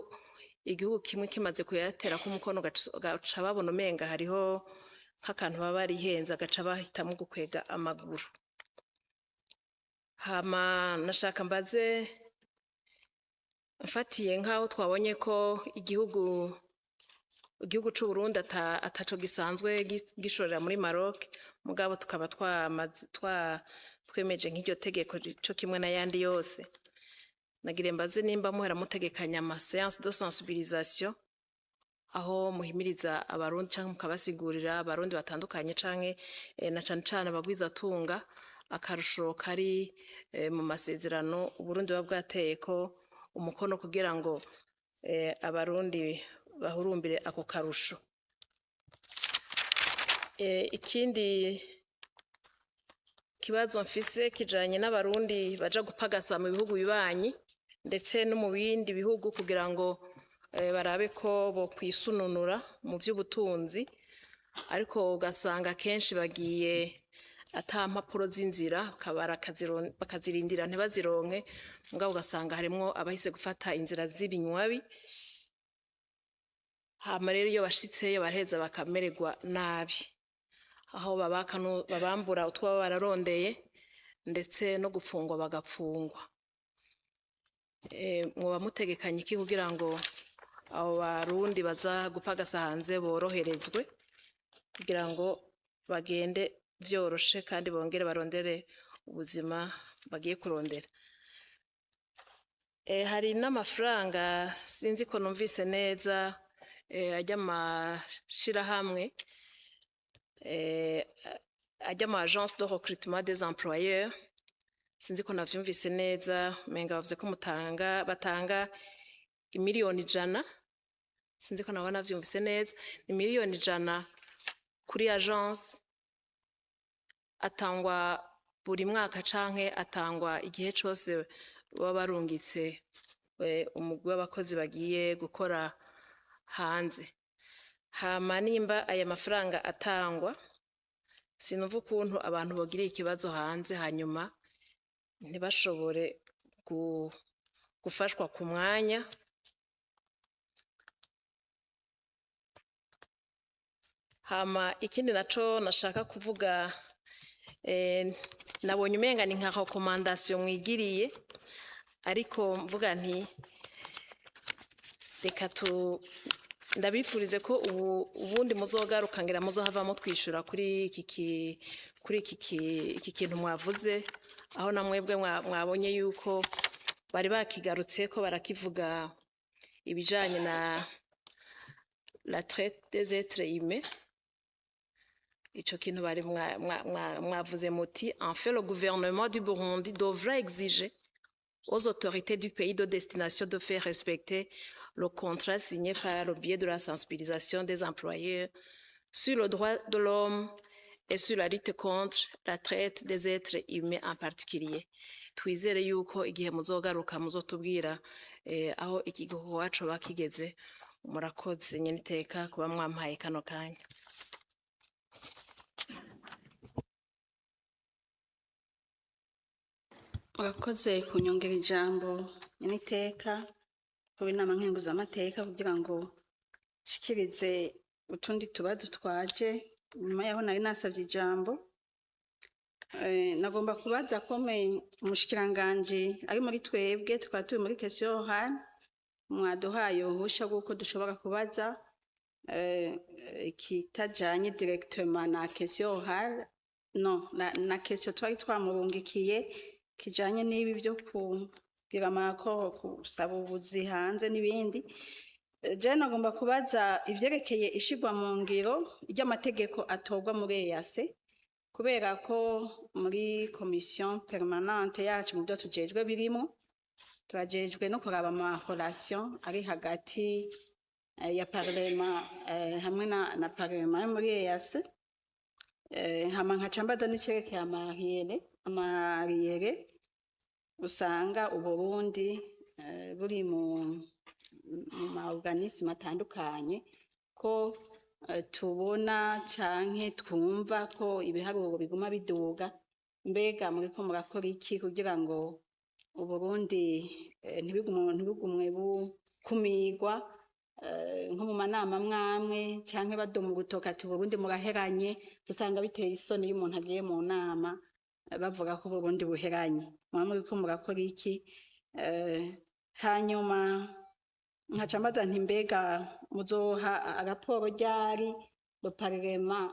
igihugu kimwe kimaze kuyaterako umukono ugaca babona umenga hariho nk'akantu baba barihenze, agaca bahitamwo gukwega amaguru? Hama nashaka mbaze, mfatiye nk'aho twabonye ko igihugu c'u Burundi ataco gisanzwe gishorera muri Maroc, mugabo tukaba twamaze twemeje nk'iryo tegeko co kimwe n'ayandi yose, nagire mbaze nimba muhera mutegekanya ama séance de sensibilisation, aho muhimiriza Abarundi canke mukabasigurira Abarundi batandukanye canke na cane cane abagwizatunga akarusho kari mu masezerano Uburundi buba bwateyeko umukono, kugira ngo Abarundi bahurumbire ako karusho. Ikindi kibazo mfise kijanye n'Abarundi baja gupagasa mu bihugu bibanyi ndetse no mu bindi bihugu, kugira ngo barabe ko bokwisununura mu vy'ubutunzi, ariko ugasanga kenshi bagiye ata mpapuro z'inzira, bakazirindira ntibazironke, mugabo ugasanga harimwo abahise gufata inzira z'ibinywabi. Hama rero iyo bashitseyo baraheza bakamererwa nabi, aho babaka babambura utwo baba bararondeye, ndetse no gupfungwa bagapfungwa. Mwoba mutegekanya iki kugira ngo abo Barundi baza gupagasa hanze boroherezwe, kugira ngo bagende vyoroshe kandi bongere barondere ubuzima bagiye kurondera? Hari n'amafaranga, sinzi ko numvise neza, ajya amashirahamwe, ajya ama agence de recrutement des employeurs, sinzi ko navyumvise neza, umenga bavuze ko mutanga batanga 100 000 000, sinzi ko naba navyumvise neza. Ni 100 000 000 kuri agence, atangwa buri mwaka canke atangwa igihe cose baba barungitse umugwi w'abakozi bagiye gukora hanze? Hama nimba aya mafaranga atangwa, sinumva ukuntu abantu bogiriye ikibazo hanze hanyuma ntibashobore gufashwa ku mwanya. Hama ikindi naco nashaka kuvuga, nabonye umenga ni nka recommandation mwigiriye, ariko mvuga nti reka tu ndabifurize ko ubu ubundi muzogaruka ngira muzohavamo twishura kuri iki kintu mwavuze, aho na mwebwe mwabonye yuko bari bakigarutse ko barakivuga. Ibijanye na la traite des êtres humains, ico kintu bari mwavuze muti: "En fait, le gouvernement du Burundi devrait exiger aux autorités du pays de destination de faire respecter le contrat signé par le biais de la sensibilisation des employeurs sur le droit de l'homme et sur la lutte contre la traite des êtres humains en particulier." Twizere yuko igihe muzogaruka muzotubwira aho iki gikorwa coba kigeze. Murakoze nyeniteka kuba mwampaye kano kanya. Murakoze kunyongera ijambo, nyeniteka w'inama nkenguzamateka, kugira ngo nshikirize utundi tubazo twaje nyuma yaho nari nasavye ijambo. Nagomba kubaza kome umushikiranganji ari muri twebwe, tukaba turi muri question orale, mwaduhaye uruhusha rw'uko dushobora kubaza ikitajanye directement na question orale, no na question twari twamurungikiye, kijanye n'ibi vyo kugira amakoro, gusaba ubuzi hanze n'ibindi. Je nagomba kubaza ivyerekeye ishirwa mu ngiro ry'amategeko atorwa muri EAC, kubera ko muri commission permanente yacu mu byo tujejwe birimo, turajejwe no kuraba ama relation ari hagati ya parlement hamwe na parlement yo muri EAC. Hama nkaca mbaza n'icerekeye ama arriérés usanga Uburundi buri mu ma organisme atandukanye, ko tubona canke twumva ko ibiharuro biguma biduga. Mbega muriko murakora iki kugira ngo Uburundi ntibigumwe bukumirwa nko mu manama amwe canke badoma urutoke ati: "Uburundi muraheranye"? Usanga biteye isoni iyo umuntu agiye mu nama bavuga ko Uburundi buheranye. Muba muriko murakora iki? Hanyuma nkaca mbaza nti: mbega muzoha raporo ryari le parlement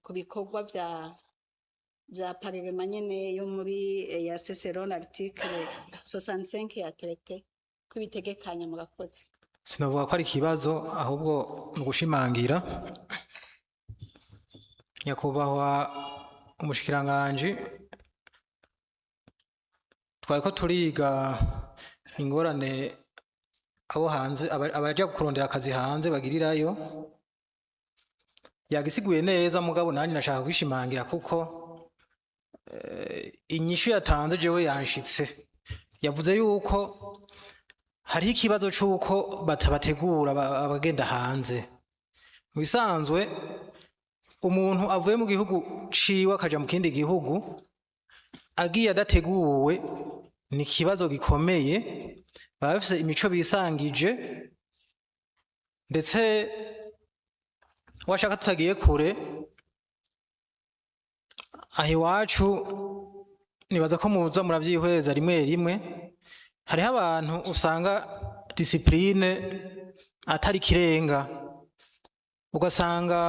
ku bikorwa vya parlement nyene yo muri ya selon l'article 65 ya traité ko ibitegekanya? Murakoze. Sinavuga ko ari ikibazo, ahubwo ni ugushimangira. Nyakubahwa umushikiranganji, twari ko turiga ingorane abo hanze, abaja kurondera akazi hanze bagirirayo. Yagisiguye neza, mugabo nanjye nashaka kwishimangira kuko inyishu yatanze jewe yanshitse. Yavuze yuko hariho ikibazo c'uko batabategura abagenda hanze. Mu bisanzwe, umuntu avuye mu gihugu ciwe akaja mu kindi gihugu agiye adateguwe ni ikibazo gikomeye. Baba bafise imico bisangije, ndetse washaka tutagiye kure, aha iwacu nibaza ko muza muravyihweza, rimwe rimwe hariho abantu usanga discipline atari ikirenga, ugasanga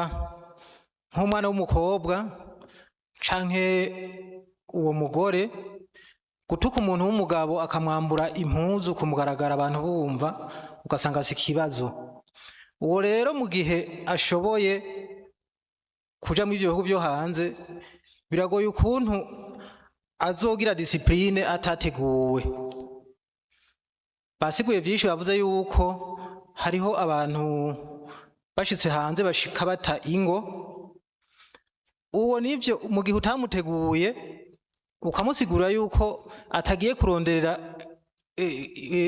nk'umwana w'umukobwa canke uwo mugore gutuka umuntu w'umugabo akamwambura impuzu ku mugaragaro abantu bumva, ugasanga si ikibazo. Uwo rero mu gihe ashoboye kuja muri ivyo bihugu vyo hanze, biragoye ukuntu azogira discipline atateguwe. Basiguye vyinshi, bavuze yuko hariho abantu bashitse hanze bashika bata ingo. Uwo nivyo, mu gihe utamuteguye ukamusigurira yuko atagiye kuronderera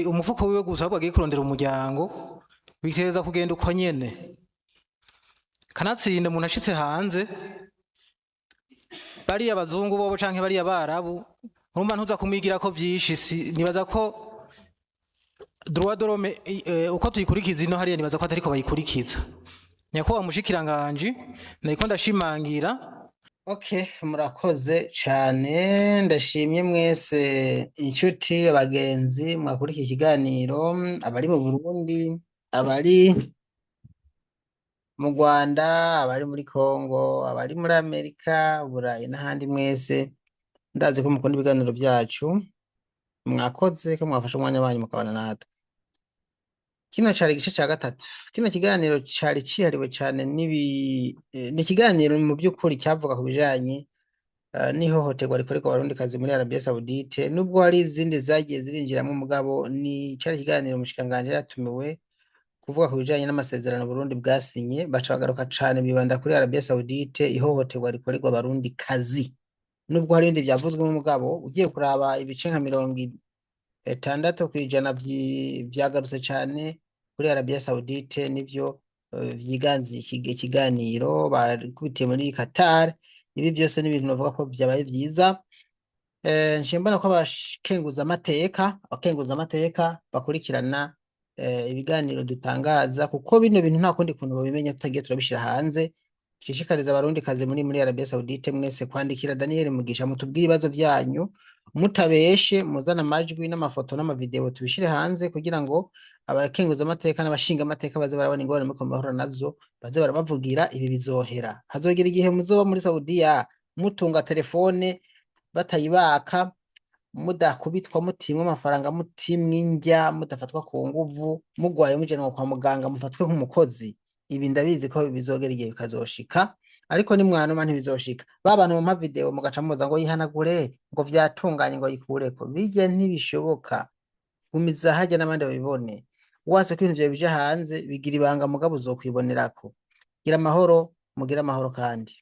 umufuko wiwe gusa, ahubwo agiye kurondera umuryango, biteza kugenda uko nyene. Kanatsinda umuntu ashitse hanze, bariya bazungu bobo canke bariya barabu, urumva ntuza kumwigirako vyinshi. Si nibaza ko droit de l'homme uko tuyikurikiza ino hariya, nibaza ko atariko bayikurikiza. Nyakubahwa mushikiranganji, nariko ndashimangira. Okay, murakoze cane, ndashimye mwese inshuti abagenzi mwakurikiye ikiganiro, abari mu Burundi, abari mu Rwanda, abari muri Congo, abari muri Amerika, Burayi n'ahandi mwese. Ndazi ko mukunda ibiganiro vyacu, mwakoze ko mwafashe umwanya wanyu mukabana natwe. Kino cari igice ca gatatu. Kino kiganiro cari cihariwe cane n'ibi ni ikiganiro mu by'ukuri cyavuga ku bijanye n'ihohoterwa rikorerwa abarundikazi muri Arabia Saoudite, nubwo hari izindi zagiye zirinjiramwo, mugabo ni cari ikiganiro umushikiranganji yaratumiwe kuvuga ku bijanye n'amasezerano Burundi bwasinye, baca bagaruka cane bibanda kuri Arabia Saoudite, ihohoterwa rikorerwa abarundikazi. Nubwo hari ibindi vyavuzwe, mugabo ugiye kuraba ibice nka 60% vyagarutse cane kuri Arabia Saoudite, nivyo vyiganziye ikiganiro bakubitiye muri Qatar. Ibi vyose ni ibintu bavuga ko vyabaye vyiza. Nciye mbona ko abakenguza amateka bakurikirana ibiganiro dutangaza, kuko bino bintu nta kundi kuntu babimenya tutagiye turabishira hanze. Nshishikariza abarundikazi muri Arabia Saoudite mwese kwandikira Daniel Mugisha, mutubwire ibibazo vyanyu mutabeshe, muzane amajwi n'amafoto n'amavideo tubishire hanze, kugira ngo abakenguza amateka n'abashinga amateka baze barabona ingorane muriko murahura nazo, baze barabavugira. Ibi bizohera, hazogera igihe muzoba muri Saudiya mutunga telefone batayibaka, mudakubitwa, mutimwa amafaranga, mutimwa indya, mudafatwa ku nguvu, mugwaye mujanwa kwa muganga, mufatwe nk'umukozi. Ibi ndabizi ko bizogera igihe bikazoshika, ariko nimwanuma ntibizoshika. Ba bantu mumpa video mugaca muza ngo yihanagure, ngo vyatunganye, ngo yikureko, bijya ntibishoboka. Gumiza harya n'abandi babibone. Wase ko ibintu vyawe bija hanze, bigira ibanga, mugabo uzokwibonerako. Gira amahoro, mugire amahoro kandi.